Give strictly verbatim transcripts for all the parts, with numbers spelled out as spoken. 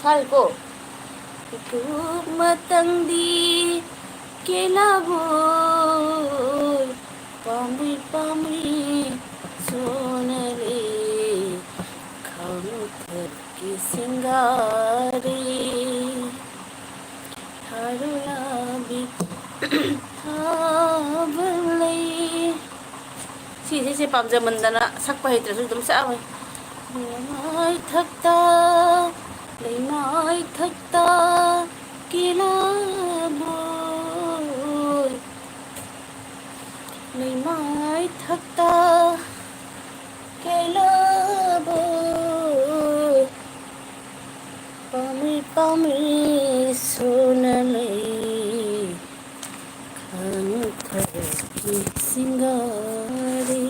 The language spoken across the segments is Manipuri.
ꯍꯥꯏꯀꯣ꯫ ꯏꯀꯨꯞ ꯃꯇꯪꯗꯤ ꯀꯦꯂꯥꯕꯣꯏ, ꯄꯥꯝꯕꯤ ꯄꯥꯝꯕꯤ ꯁꯣꯟꯅꯔꯦ, ꯈꯥꯡꯊꯛꯀꯤ ꯁꯤꯡꯒꯥꯔꯦ꯫ ꯍꯥꯔꯨꯂꯥꯕꯤ ꯊꯥꯕ ꯂꯩ꯫ ꯁꯤꯁꯦ ꯄꯥꯝꯖꯃꯟꯗꯅ ꯁꯛꯄ ꯍꯩꯇ꯭ꯔꯁꯨ ꯑꯗꯨꯝ ꯁꯛꯑꯝꯃꯦ꯫ ꯂꯩꯃꯥꯏ ꯊꯛꯇ, ꯂꯩꯃꯥꯏ ꯊꯛꯇ ꯀꯤꯂꯥꯕꯣꯏ, ꯂꯩꯃꯥꯏ ꯊꯛꯇ ꯀꯤꯂꯥꯕꯣꯏ, ꯄꯥꯝꯃꯤ ꯄꯥꯝꯃꯤ ꯁꯣꯟꯅ ꯂꯩ꯫ ꯈꯥꯡꯊꯛꯀꯤ ꯁꯤꯡꯒꯥꯔꯦ꯫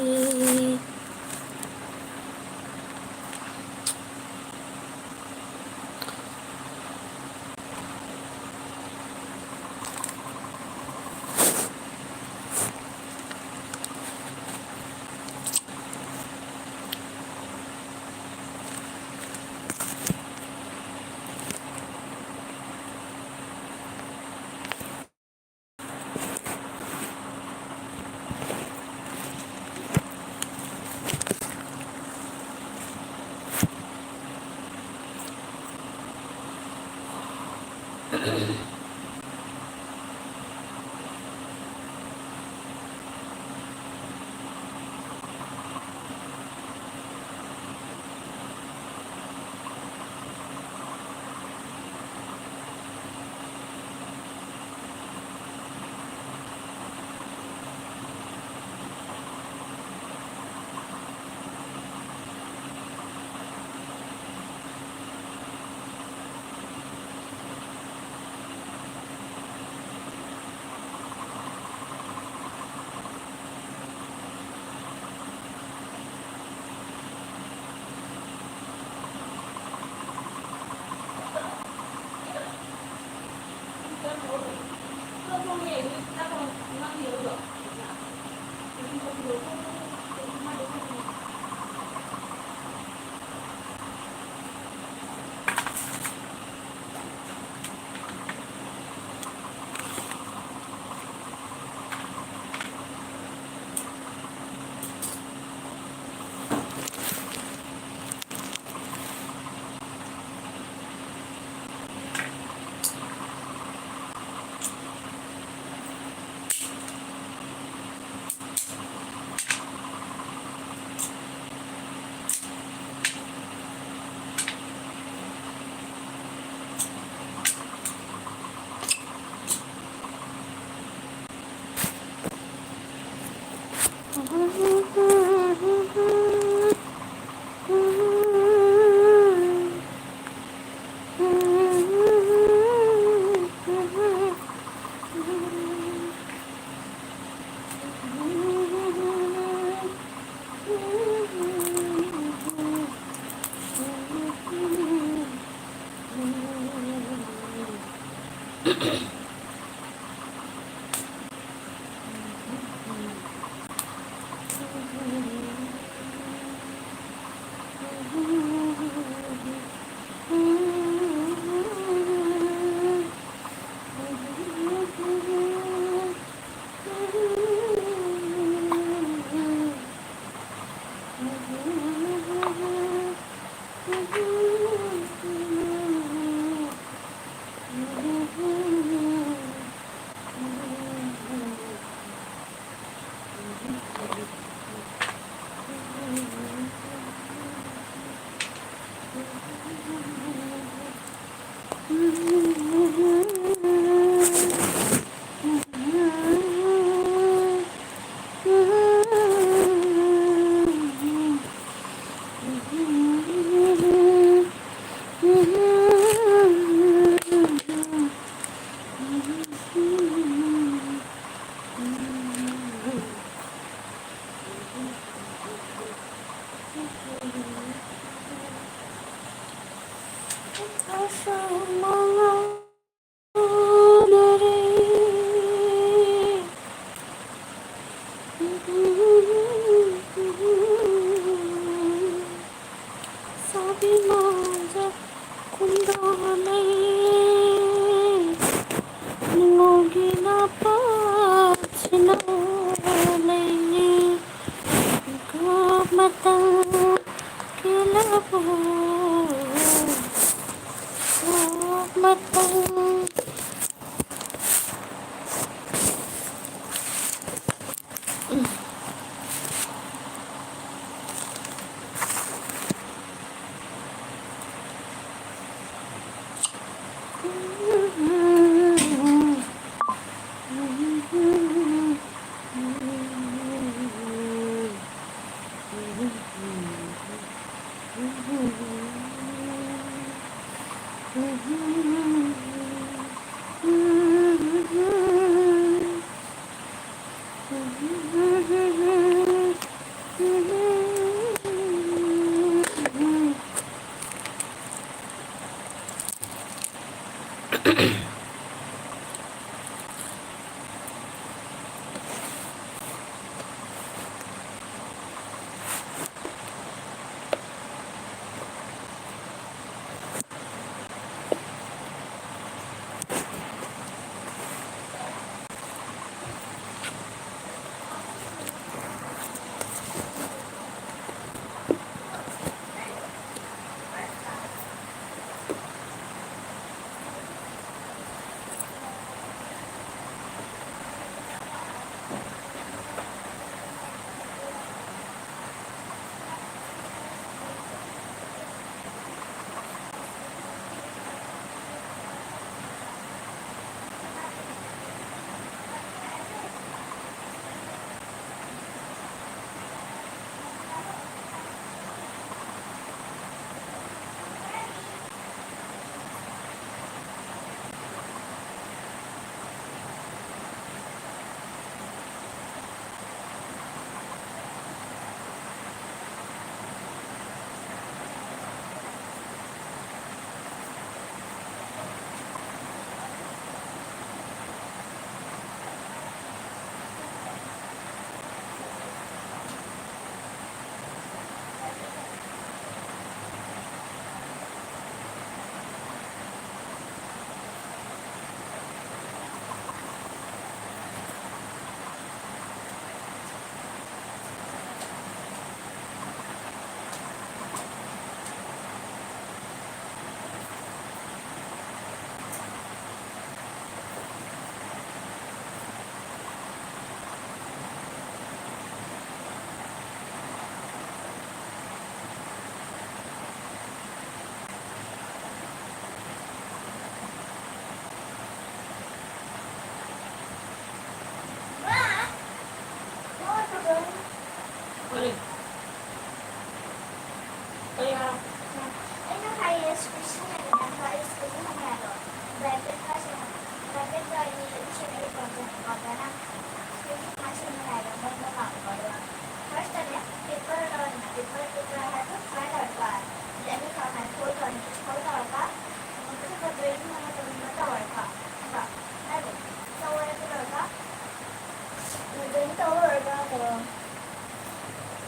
ꯀꯩꯅꯣ ꯂꯩꯔꯤ, ꯒ꯭ꯔꯨꯞ ꯃꯇꯝ ꯀꯦꯜꯂꯕꯣ? ꯒ꯭ꯔꯨꯞ ꯃꯇꯝ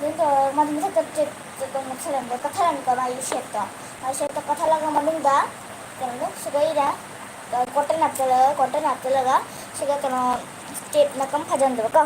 ꯑꯗꯨꯝ ꯇꯧꯔꯒ ꯃꯥꯗꯤ ꯃꯊꯛꯇ ꯇꯦꯞꯇꯣ ꯑꯗꯨꯝ ꯅꯞꯁꯜꯂꯝꯕ, ꯀꯠꯊꯔꯝꯃꯤꯀꯣ ꯃꯥꯒꯤ ꯁꯦꯞꯇꯣ꯫ ꯃꯥꯒꯤ ꯁꯦꯞꯇꯣ ꯀꯠꯊꯠꯂꯒ ꯃꯅꯨꯡꯗ ꯀꯩꯅꯣꯗꯣ ꯁꯤꯗꯩꯗ ꯀꯣꯇꯟ ꯍꯥꯞꯆꯜꯂꯒ, ꯀꯣꯇꯟ ꯍꯥꯞꯆꯜꯂꯒ ꯁꯤꯒ ꯀꯩꯅꯣ ꯇꯦꯞꯅ ꯀꯝ ꯐꯖꯟꯗꯕꯀꯣ꯫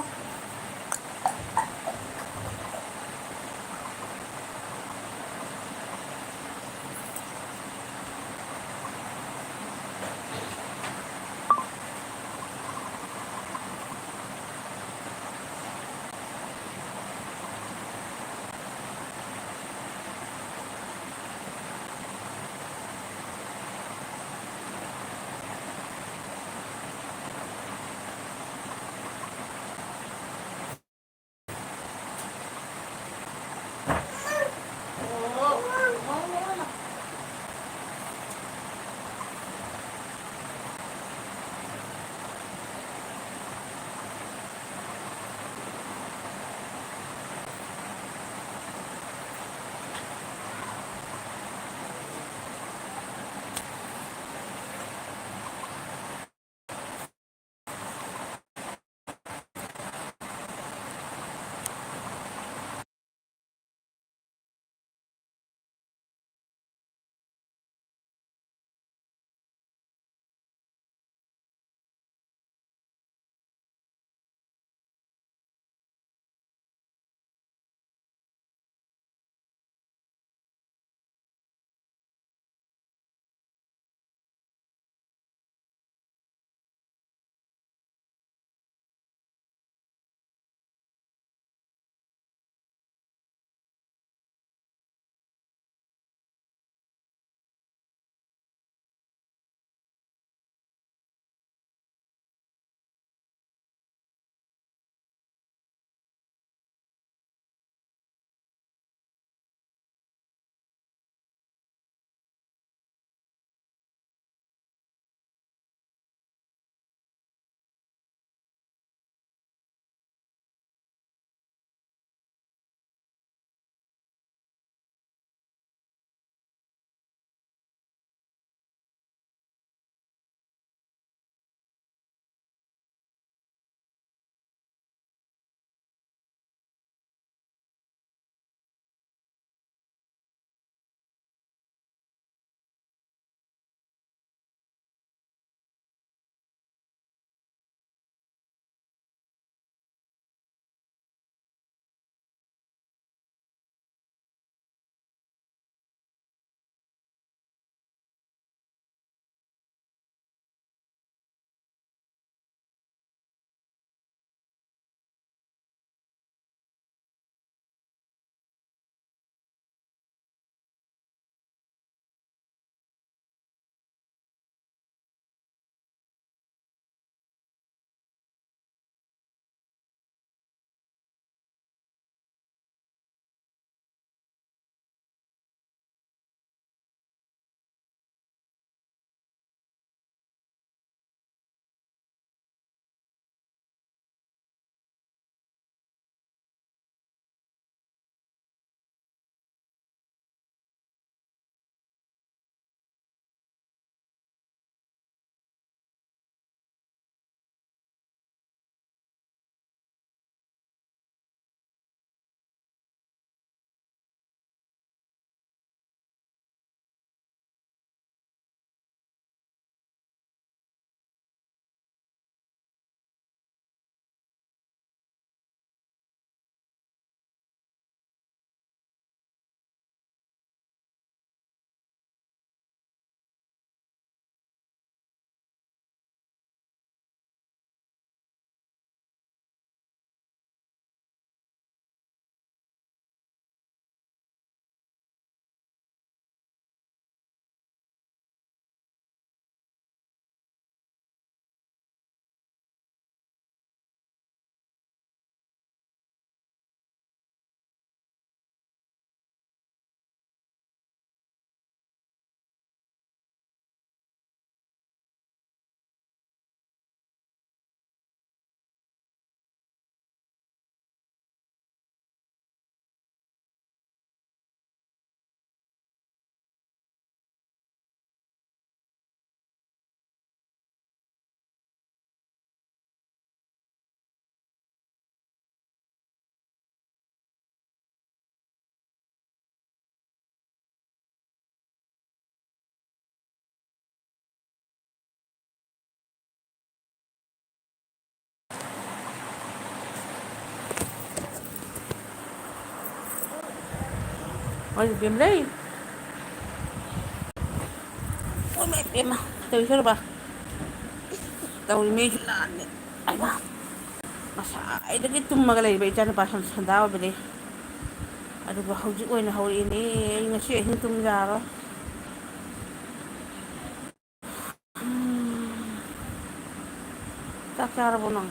ꯍꯣꯏ, ꯏꯕꯦꯝ ꯂꯩ꯫ ꯍꯣꯏ, ꯏꯃꯥ ꯏꯕꯦꯝꯃ, ꯇꯧꯔꯤꯁꯦ ꯎꯔꯕ? ꯇꯧꯔꯤ ꯃꯤꯁꯨ ꯂꯥꯟꯅꯤ꯫ ꯑꯩꯃ, ꯉꯁꯥꯏꯗꯒꯤ ꯇꯨꯝꯃꯒ ꯂꯩꯕ ꯏꯆꯥꯅꯨꯄꯥ ꯁꯟ-, ꯁꯟꯗꯥ ꯑꯣꯏꯕꯗꯒꯤ꯫ ꯑꯗꯨꯒ ꯍꯧꯖꯤꯛ ꯑꯣꯏꯅ ꯍꯧꯔꯛꯏꯅꯦ꯫ ꯑꯩ ꯉꯁꯤ ꯑꯍꯤꯡ ꯇꯨꯝ ꯌꯥꯔꯣꯏ꯫ ꯆꯥꯛ ꯆꯥꯔꯕꯣ ꯅꯪ?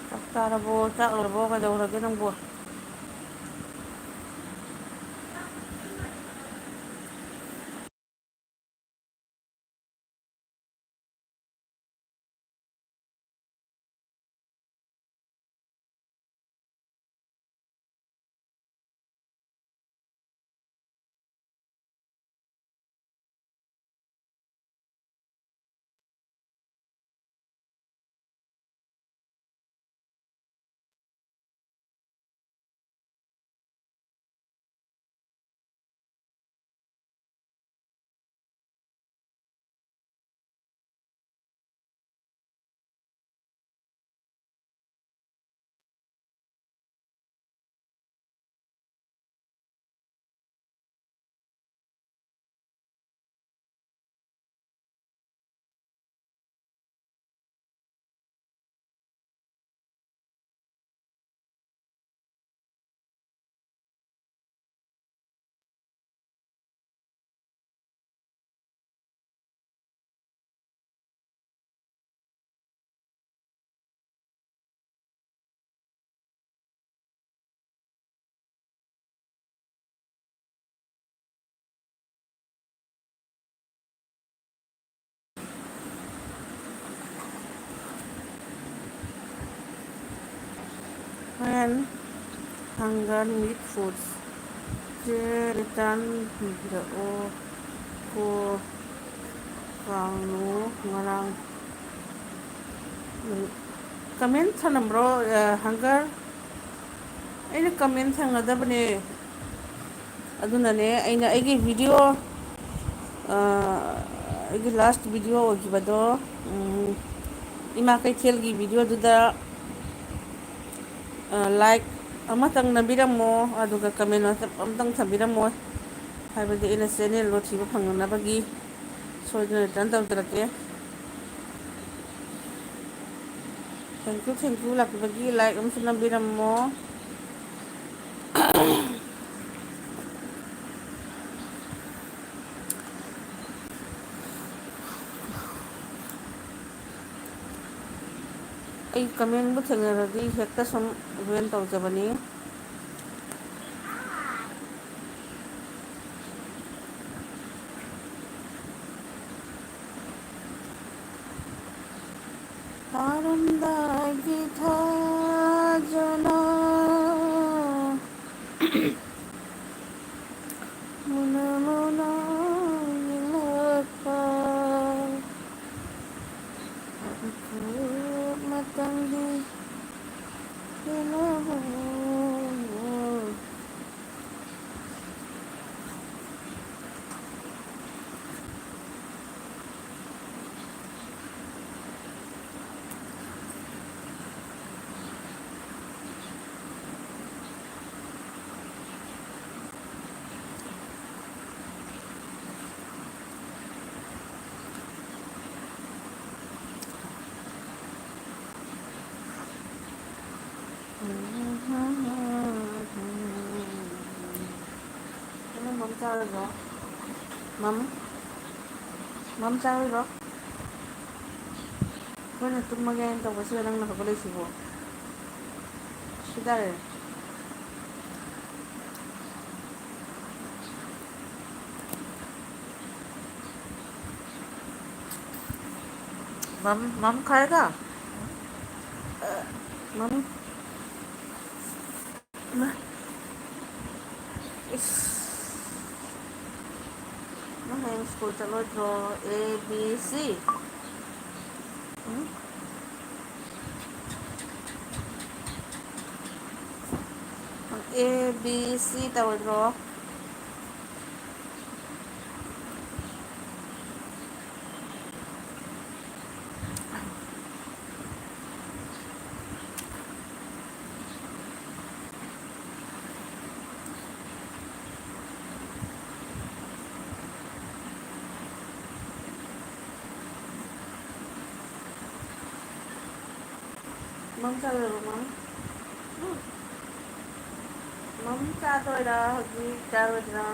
ꯆꯥꯛ ꯆꯥꯔꯕꯣ? ꯆꯥꯛ ꯂꯣꯏꯔꯕꯣ? ꯀꯩꯗꯧꯔꯒꯦ ꯅꯪꯕꯣ? ꯍꯣꯔꯦꯟ Hunger meat foods. ꯆꯦ return the ꯑꯣ ꯀꯣ ꯀꯥꯡꯅꯨ ꯉꯔꯥꯡ ꯀꯃꯦꯟ ꯊꯅꯝꯕ꯭ꯔꯣ? ꯍꯪꯒꯔ ꯑꯩꯅ ꯀꯃꯦꯟ ꯊꯪꯒꯗꯕꯅꯦ꯫ ꯑꯗꯨꯅꯅꯦ ꯑꯩꯅ ꯑꯩꯒꯤ ꯚꯤꯗꯤꯑꯣ ꯑꯩꯒꯤ ꯂꯥꯁ ꯚꯤꯗꯤꯑꯣ ꯑꯣꯏꯈꯤꯕꯗꯣ, ꯏꯃꯥ ꯀꯩꯊꯦꯜꯒꯤ ꯚꯤꯗꯤꯑꯣꯗꯨꯗ ꯂꯥꯏꯛ ꯑꯃꯇꯪ ꯅꯝꯕꯤꯔꯝꯃꯣ, ꯑꯗꯨꯒ ꯀꯃꯦꯟ ꯑꯃꯇꯪ ꯊꯝꯕꯤꯔꯝꯃꯣ꯫ ꯍꯥꯏꯕꯗꯤ ꯑꯩꯅ ꯆꯦꯅꯦꯜꯗꯣ ꯊꯤꯕ ꯐꯪꯅꯅꯕꯒꯤ ꯁꯣꯏꯗꯅ ꯔꯤꯇꯔꯟ ꯇꯧꯖꯔꯛꯀꯦ꯫ Thank you, thank you ꯂꯥꯛꯄꯤꯕꯒꯤ꯫ ꯂꯥꯏꯛ ꯑꯃꯁꯨ ꯅꯝꯕꯤꯔꯝꯃꯣ꯫ ꯑꯩ ꯀꯃꯦꯟꯕꯨ ꯊꯦꯡꯅꯔꯗꯤ ꯍꯦꯛꯇ ꯁꯨꯝ ꯚꯦꯟ ꯇꯧꯖꯕꯅꯤ꯫ ꯊꯥꯔꯝꯗꯥꯏꯒꯤ ꯊꯥꯖꯅ ꯃꯨꯟꯅ ꯃꯨꯟꯅ ꯌꯦꯡꯂꯛꯄ ꯃꯈꯣꯏ ꯃꯇꯝꯗꯤ ꯄꯦꯜꯂꯕꯣ? ꯅꯪ ꯃꯝ ꯆꯥꯔꯣꯏꯗ꯭ꯔꯣ? ꯃꯝ? ꯃꯝ ꯆꯥꯔꯣꯏꯗ꯭ꯔꯣ? ꯑꯩꯈꯣꯏꯅ ꯇꯨꯝꯃꯒꯦ ꯍꯥꯏꯅ ꯇꯧꯕꯁꯤꯗ ꯅꯪꯅ ꯍꯧꯒꯠꯂꯛꯏꯁꯤꯕꯣ? ꯁꯤꯗꯔꯦ꯫ मम, मम खाएगा? मम, ꯏꯁ, ꯅꯪ ꯍꯌꯦꯡ ꯁ꯭ꯀꯨꯜ ꯆꯠꯂꯣꯏꯗ꯭ꯔꯣ? A B C. Um? A B C ꯇꯧꯔꯣꯏꯗ꯭ꯔꯣ? ꯃꯝ ꯆꯥꯗꯣꯏꯔꯣ, ꯃꯝ? ꯎꯝ? ꯃꯝ ꯆꯥꯗꯣꯏꯔꯥ ꯍꯧꯖꯤꯛ ꯆꯥꯔꯣꯏꯗ꯭ꯔꯥ?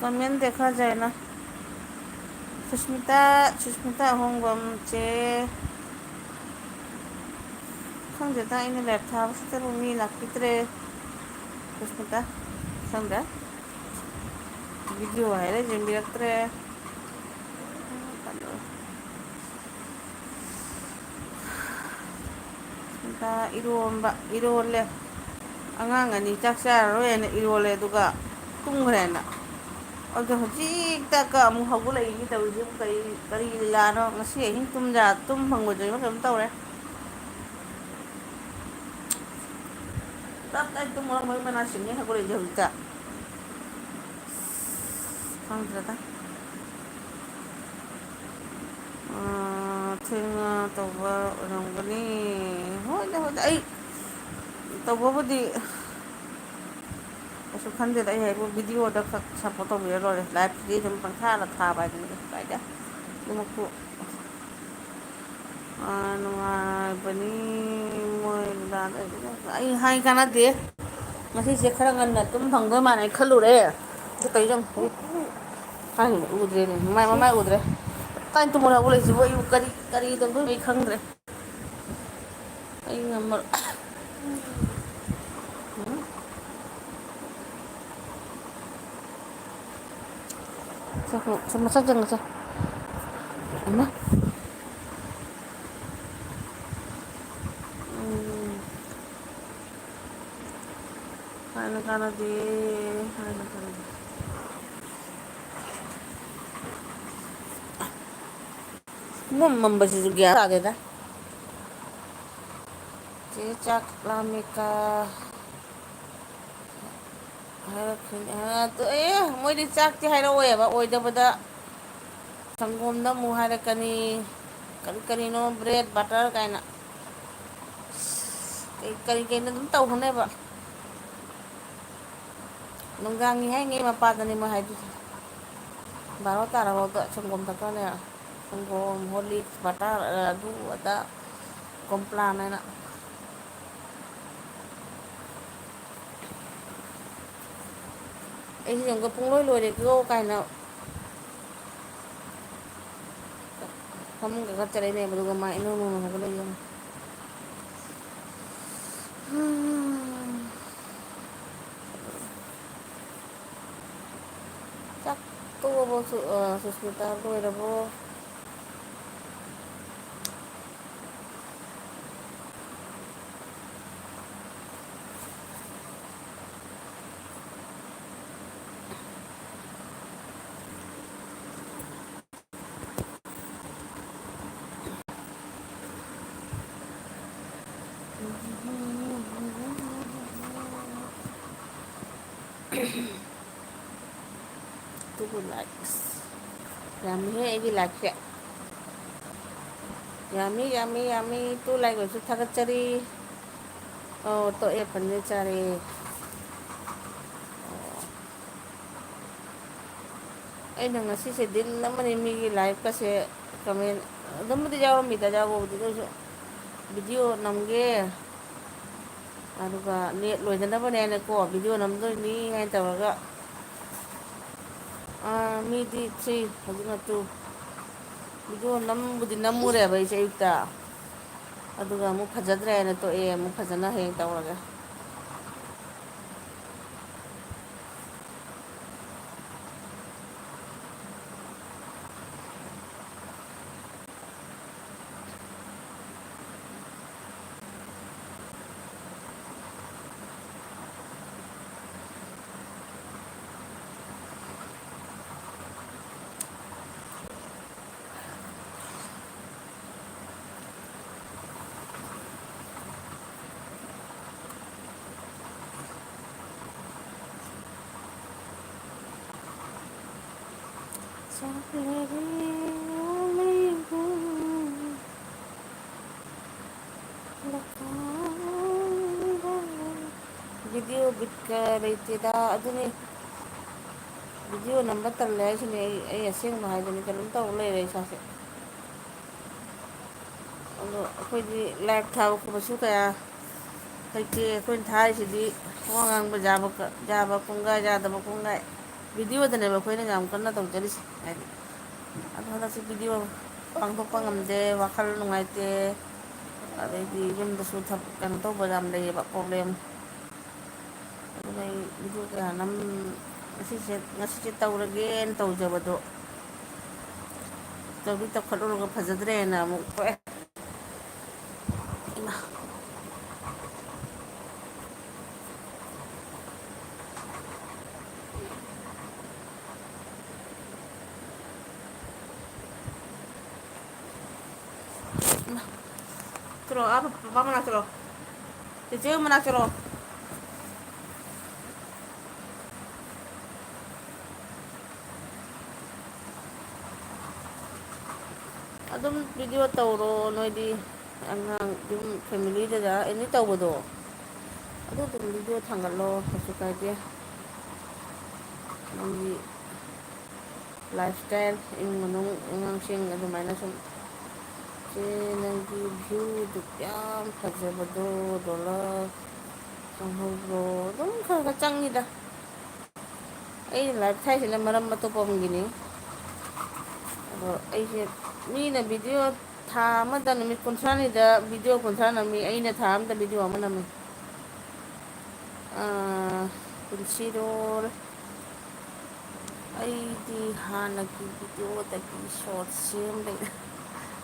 ꯀꯃꯦꯟ ꯗꯦꯈꯥ ꯖꯥꯏꯅ꯫ ꯁꯨꯁꯃꯤꯇꯥ, ꯁꯨꯁꯃꯤꯇꯥ ꯑꯍꯣꯡꯕꯝ ꯆꯦ꯫ ꯈꯪꯗꯦꯗ, ꯑꯩꯅ ꯂꯥꯏꯞ ꯊꯥꯕꯁꯤꯗꯕꯨ ꯃꯤ ꯂꯥꯛꯄꯤꯗ꯭ꯔꯦ꯫ ꯁꯨꯁꯃꯤꯇꯥ, ꯈꯪꯗ꯭ꯔꯦ꯫ ꯚꯤꯗꯤꯑꯣ ꯍꯥꯏꯔꯦ, ꯌꯦꯡꯕꯤꯔꯛꯇ꯭ꯔꯦ꯫ ꯏꯔꯣꯝꯕ ꯏꯔꯣꯜꯂꯦ꯫ ꯑꯉꯥꯡ ꯑꯅꯤ ꯆꯥꯛ ꯆꯥꯔꯔꯣꯏ ꯍꯥꯏꯅ ꯏꯔꯣꯜꯂꯦ, ꯑꯗꯨꯒ ꯇꯨꯝꯈ꯭ꯔꯦꯅ꯫ ꯑꯗꯣ ꯍꯧꯖꯤꯛꯇ ꯀ ꯑꯃꯨꯛ ꯍꯧꯒꯠꯂꯛꯏꯅꯤ ꯇꯧꯔꯤꯁꯤꯕꯨ꯫ ꯀꯔꯤ, ꯀꯔꯤ ꯂꯤꯂꯥꯅꯣ? ꯉꯁꯤ ꯑꯍꯤꯡ ꯇꯨꯝ ꯌꯥ-, ꯇꯨꯝ ꯐꯪꯉꯣꯏꯗꯣꯏꯅꯣ ꯀꯩꯅꯣꯝ ꯇꯧꯔꯦ꯫ ꯇꯞ ꯇꯥꯏ ꯇꯨꯝꯃꯨꯔ ꯃꯔꯨ ꯃꯅꯥ ꯁꯤꯡꯉꯦ ꯍꯧꯒꯠꯂꯛꯏꯁꯦ ꯍꯧꯖꯤꯛꯇ꯫ ꯈꯪꯗ꯭ꯔꯦꯗ꯫ ꯑꯥ, ꯊꯦꯡꯅ ꯇꯧꯕ ꯑꯣꯏꯔꯝꯒꯅꯤ꯫ ꯍꯣꯏꯗ, ꯍꯣꯏꯗ, ꯑꯩ ꯇꯧꯕꯕꯨꯗꯤ ꯀꯩꯁꯨ ꯈꯟꯗꯦꯗ꯫ ꯑꯩ ꯍꯥꯏꯕꯨ ꯚꯤꯗꯤꯑꯣꯗ ꯈꯛ ꯁꯞꯄꯣꯔꯠ ꯇꯧꯕꯤꯔ ꯂꯣꯏꯔꯦ꯫ ꯂꯥꯏꯐꯁꯤꯗꯤ ꯑꯗꯨꯝ ꯄꯪꯊꯥꯗ ꯊꯥꯕ ꯍꯥꯏꯗꯨꯅꯤ, ꯀꯩꯁꯨ ꯀꯥꯏꯗꯦ꯫ ꯑꯗꯨꯃꯛꯄꯨ ꯑꯥ, ꯅꯨꯡꯉꯥꯏꯕꯅꯤ꯫ ꯃꯣꯏ ꯗꯥꯗ ꯑꯩ ꯍꯥꯏ ꯀꯥꯟꯅꯗꯦ꯫ ꯉꯁꯤꯁꯦ ꯈꯔ ꯉꯟꯅ ꯇꯨꯝ ꯐꯪꯗꯣꯏ ꯃꯥꯜꯂꯦ ꯈꯜꯂꯨꯔꯦ꯫ ꯑꯗꯨ ꯀꯩꯅꯣ ꯍꯥꯏ ꯎꯗ꯭ꯔꯦꯅꯦ, ꯃꯃꯥꯏ, ꯃꯃꯥꯏ ꯎꯗ꯭ꯔꯦ꯫ ꯇꯥꯏ ꯇꯨꯝꯃꯣ ꯍꯧꯒꯠꯂꯛꯏꯁꯤꯕꯨ ꯑꯩꯕꯨ ꯀꯔꯤ, ꯀꯔꯤ ꯇꯧꯗꯣꯏꯅꯣ ꯑꯩ ꯈꯪꯗ꯭ꯔꯦ꯫ ꯑꯩ ꯉꯝꯃꯔꯣꯏ꯫ ꯎꯝ꯫ ꯁꯦ, ꯁꯦ, ꯃꯁꯛ ꯌꯦꯡꯉꯁꯦ꯫ ꯏꯃꯥ꯫ ꯎꯝ꯫ ꯍꯥꯏꯅ ꯀꯥꯟꯅꯗꯦ, ꯍꯥꯏꯅ ꯀꯥꯟꯅꯗꯦ꯫ ꯄꯨꯝꯃꯝ ꯃꯝꯕꯁꯤꯁꯨ ꯒ꯭ꯌꯥꯟ ꯇꯥꯗꯦꯗ꯫ ꯆꯦ ꯆꯥꯛ ꯂꯥꯝꯃꯦꯀ ꯍꯥꯏꯔꯛꯈꯤꯅꯤ꯫ ꯑ, ꯇꯣ-, ꯑꯦ, ꯃꯣꯏꯗꯤ ꯆꯥꯛꯇꯤ ꯍꯥꯏꯔꯛꯑꯣꯏꯕ, ꯑꯣꯏꯗꯕꯗ ꯁꯪꯒꯣꯝꯗ ꯑꯃꯨꯛ ꯍꯥꯏꯔꯛꯀꯅꯤ, ꯀꯔꯤ ꯀꯔꯤꯅꯣ, ꯕ꯭ꯔꯦꯗ, ꯕꯇꯔ ꯀꯥꯏꯅ꯫ ꯀꯔꯤ, ꯀꯔꯤ ꯀꯩꯅꯣ ꯑꯗꯨꯝ ꯇꯧꯒꯅꯦꯕ꯫ ꯅꯨꯡꯗꯥꯡꯒꯤ ꯍꯥꯏꯉꯩ ꯃꯄꯥꯗꯅꯤ ꯃꯣꯏ ꯍꯥꯏꯗꯣꯏꯁꯦ꯫ ꯕꯥꯔꯣ ꯇꯥꯔꯐꯥꯎꯗ ꯁꯪꯒꯣꯝ ꯊꯛꯇꯣꯏꯅꯦ꯫ ꯁꯪꯒꯣꯝ, ꯍꯣꯔꯂꯤꯛꯁ, ꯕꯇꯔ, ꯑꯗꯨ ꯑꯗꯥ, ꯀꯣꯝꯄ꯭ꯂꯥꯟ ꯍꯥꯏꯅ꯫ ꯑꯩꯁꯦ ꯑꯃꯨꯛꯀ "ꯄꯨꯡꯂꯣꯏ ꯂꯣꯏꯔꯦꯀꯣ" ꯀꯥꯏꯅ ꯐꯃꯨꯡ ꯀꯥꯈꯠꯆꯔꯛꯏꯅꯦꯕ, ꯑꯗꯨꯒ ꯃꯥ ꯏꯅꯧ ꯅꯧꯅ ꯍꯧꯒꯠꯂꯛꯏ ꯌꯦꯡꯉꯨ꯫ ꯆꯥꯛ ꯇꯣꯛꯑꯕꯣ, ꯁꯨ-, ꯑ, ꯁꯨꯁꯃꯤꯇꯥ? ꯂꯣꯏꯔꯕꯣ? Two likes. ꯌꯥꯝꯃꯤꯍꯦ ꯑꯩꯒꯤ like ꯁꯦ꯫ ꯌꯥꯝꯃꯤ, ꯌꯥꯝꯃꯤ, ꯌꯥꯝꯃꯤ꯫ Two like ꯑꯣꯏꯁꯨ ꯊꯥꯒꯠꯆꯔꯤ꯫ ꯑꯣ, ꯇꯣꯛꯑꯦ, ꯄꯅꯤꯔ ꯆꯥꯔꯦ꯫ ꯑꯣ꯫ ꯑꯩꯅ ꯉꯁꯤꯁꯦ ꯗꯤꯟ ꯑꯃꯅꯤ ꯃꯤꯒꯤ live ꯀꯁꯦ comment ꯑꯗꯨꯝꯕꯨꯗꯤ ꯌꯥꯎꯔꯝꯃꯤꯗ, ꯌꯥꯎꯕꯕꯨꯗꯤ, ꯑꯗꯨ ꯑꯣꯏꯁꯨ video ꯅꯝꯒꯦ꯫ ꯑꯗꯨꯒ net ꯂꯣꯏꯗꯅꯕꯅꯦꯅꯀꯣ, video ꯅꯝꯗꯣꯏꯅꯤ ꯍꯥꯏꯅ ꯇꯧꯔꯒ, ꯑꯥ, ꯃꯤꯗꯤ three, ꯍꯧꯖꯤꯛꯅ two꯫ Video ꯅꯝꯕꯨꯗꯤ ꯅꯝꯃꯨꯔꯦꯕ ꯑꯩꯁꯦ ꯑꯌꯨꯛꯇ, ꯑꯗꯨꯒ ꯑꯃꯨꯛ ꯐꯖꯗ꯭ꯔꯦꯅ ꯇꯣꯛꯑꯦ, ꯑꯃꯨꯛ ꯐꯖꯅ ꯍꯌꯦꯡ ꯇꯧꯔꯒꯦ꯫ Video ꯕꯤꯠꯀ ꯂꯩꯇꯦꯗ꯫ ꯑꯗꯨꯅꯤ, video ꯅꯝꯕ ꯇꯜꯂꯦ ꯍꯥꯏꯁꯤꯅꯦ꯫ ꯑꯩ, ꯑꯩ ꯑꯁꯦꯡꯕ ꯍꯥꯏꯕꯅꯤ, ꯀꯩꯅꯣꯝ ꯇꯧꯔ ꯂꯩꯔꯦ ꯏꯁꯥꯁꯦ꯫ ꯑꯗꯣ ꯑꯩꯈꯣꯏꯗꯤ live ꯊꯥꯕ ꯈꯣꯠꯄꯁꯨ ꯀꯌꯥ ꯂꯩꯇꯦ꯫ ꯑꯩꯈꯣꯏꯅ ꯊꯥꯔꯤꯁꯤꯗꯤ ꯋꯥ ꯉꯥꯡꯕ ꯌꯥꯕ ꯀ-, ꯌꯥꯕ ꯀꯣꯡꯒꯥꯏ, ꯌꯥꯗꯕ ꯀꯣꯡꯒꯥꯏ꯫ ꯚꯤꯗꯤꯑꯣꯗꯅꯦꯕ ꯑꯩꯈꯣꯏꯅ ꯌꯥꯝ ꯀꯟꯅ ꯇꯧꯖꯔꯤꯁꯦ꯫ ꯍꯥꯏꯗꯤ, ꯑꯗꯣ ꯍꯟꯗꯛꯁꯤ ꯚꯤꯗꯤꯑꯣ ꯄꯥꯡꯊꯣꯛꯄ ꯉꯝꯗꯦ, ꯋꯥꯈꯜ ꯅꯨꯡꯉꯥꯏꯇꯦ, ꯑꯗꯩꯗꯤ ꯌꯨꯝꯗꯁꯨ ꯊꯕꯛ, ꯀꯩꯅꯣ ꯇꯧꯕ ꯌꯥꯝ ꯂꯩꯌꯦꯕ, ꯄ꯭ꯔꯣꯕ꯭ꯂꯦꯝ꯫ ꯑꯗꯨꯅ ꯑꯩ ꯚꯤꯗꯤꯑꯣ ꯀꯌꯥ ꯅꯝ-, ꯉꯁꯤꯁꯦ, ꯉꯁꯤꯁꯦ ꯇꯧꯔꯒꯦꯅ ꯇꯧꯖꯕꯗꯣ, ꯇꯧꯗꯤ ꯇꯧꯈꯠꯂꯨꯔꯒ ꯐꯖꯗ꯭ꯔꯦꯅ ꯑꯃꯨꯛ ꯇꯣꯛꯑꯦ꯫ ꯏꯃꯥ꯫ ꯏꯃꯥ꯫ ꯆꯠꯂꯣ, ꯑꯥ ꯄꯄꯥ ꯃꯅꯥꯛ ꯆꯠꯂꯣ꯫ ꯆꯦꯆꯦ ꯃꯅꯥꯛ ꯆꯠꯂꯣ꯫ ꯑꯗꯨꯝ ꯚꯤꯗꯤꯑꯣ ꯇꯧꯔꯣ ꯅꯣꯏꯗꯤ, ꯑꯉꯥꯡ ꯌꯨꯝ ꯐꯦꯃꯤꯂꯤꯗ ꯑꯦꯅꯤ ꯇꯧꯕꯗꯣ, ꯑꯗꯨ ꯑꯗꯨꯝ ꯚꯤꯗꯤꯑꯣ ꯊꯥꯡꯒꯠꯂꯣ, ꯀꯩꯁꯨ ꯀꯥꯏꯗꯦ꯫ ꯅꯪꯒꯤ ꯂꯥꯏꯐ ꯁ꯭ꯇꯥꯏꯜ, ꯏꯃꯨꯡ ꯃꯅꯨꯡ, ꯑꯉꯥꯡꯁꯤꯡ ꯑꯗꯨꯃꯥꯏꯅ ꯁꯨꯝ꯫ ꯆꯦ, ꯅꯪꯒꯤ ꯚ꯭ꯌꯨꯗꯨ ꯌꯥꯝ ꯐꯖꯕꯗꯣ, ꯗꯣꯂꯔ ꯆꯪꯍꯧꯕ꯭ꯔꯣ? ꯑꯗꯨꯝ ꯈꯔ ꯈꯔ ꯆꯪꯉꯤꯗ꯫ ꯑꯩꯅ ꯂꯥꯏꯐ ꯊꯥꯏꯁꯤꯅ ꯃꯔꯝ ꯑꯇꯣꯞꯄ ꯑꯃꯒꯤꯅꯤ꯫ ꯑꯗꯣ ꯑꯩꯁꯦ, ꯃꯤꯅ ꯚꯤꯗꯤꯑꯣ ꯊꯥ ꯑꯃꯗ ꯅꯨꯃꯤꯠ ꯀꯨꯟꯊ꯭ꯔꯥꯅꯤꯗ ꯚꯤꯗꯤꯑꯣ ꯀꯨꯟꯊ꯭ꯔꯥ ꯅꯝꯃꯤ, ꯑꯩꯅ ꯊꯥ ꯑꯃꯗ ꯚꯤꯗꯤꯑꯣ ꯑꯃ ꯅꯝꯃꯤ꯫ ꯑꯥ, ꯄꯨꯟꯁꯤꯔꯣꯜ꯫ ꯑꯩꯗꯤ ꯍꯥꯟꯅꯒꯤ ꯚꯤꯗꯤꯑꯣꯗꯒꯤ ꯁꯣꯔꯠ ꯁꯦꯝꯕꯩ,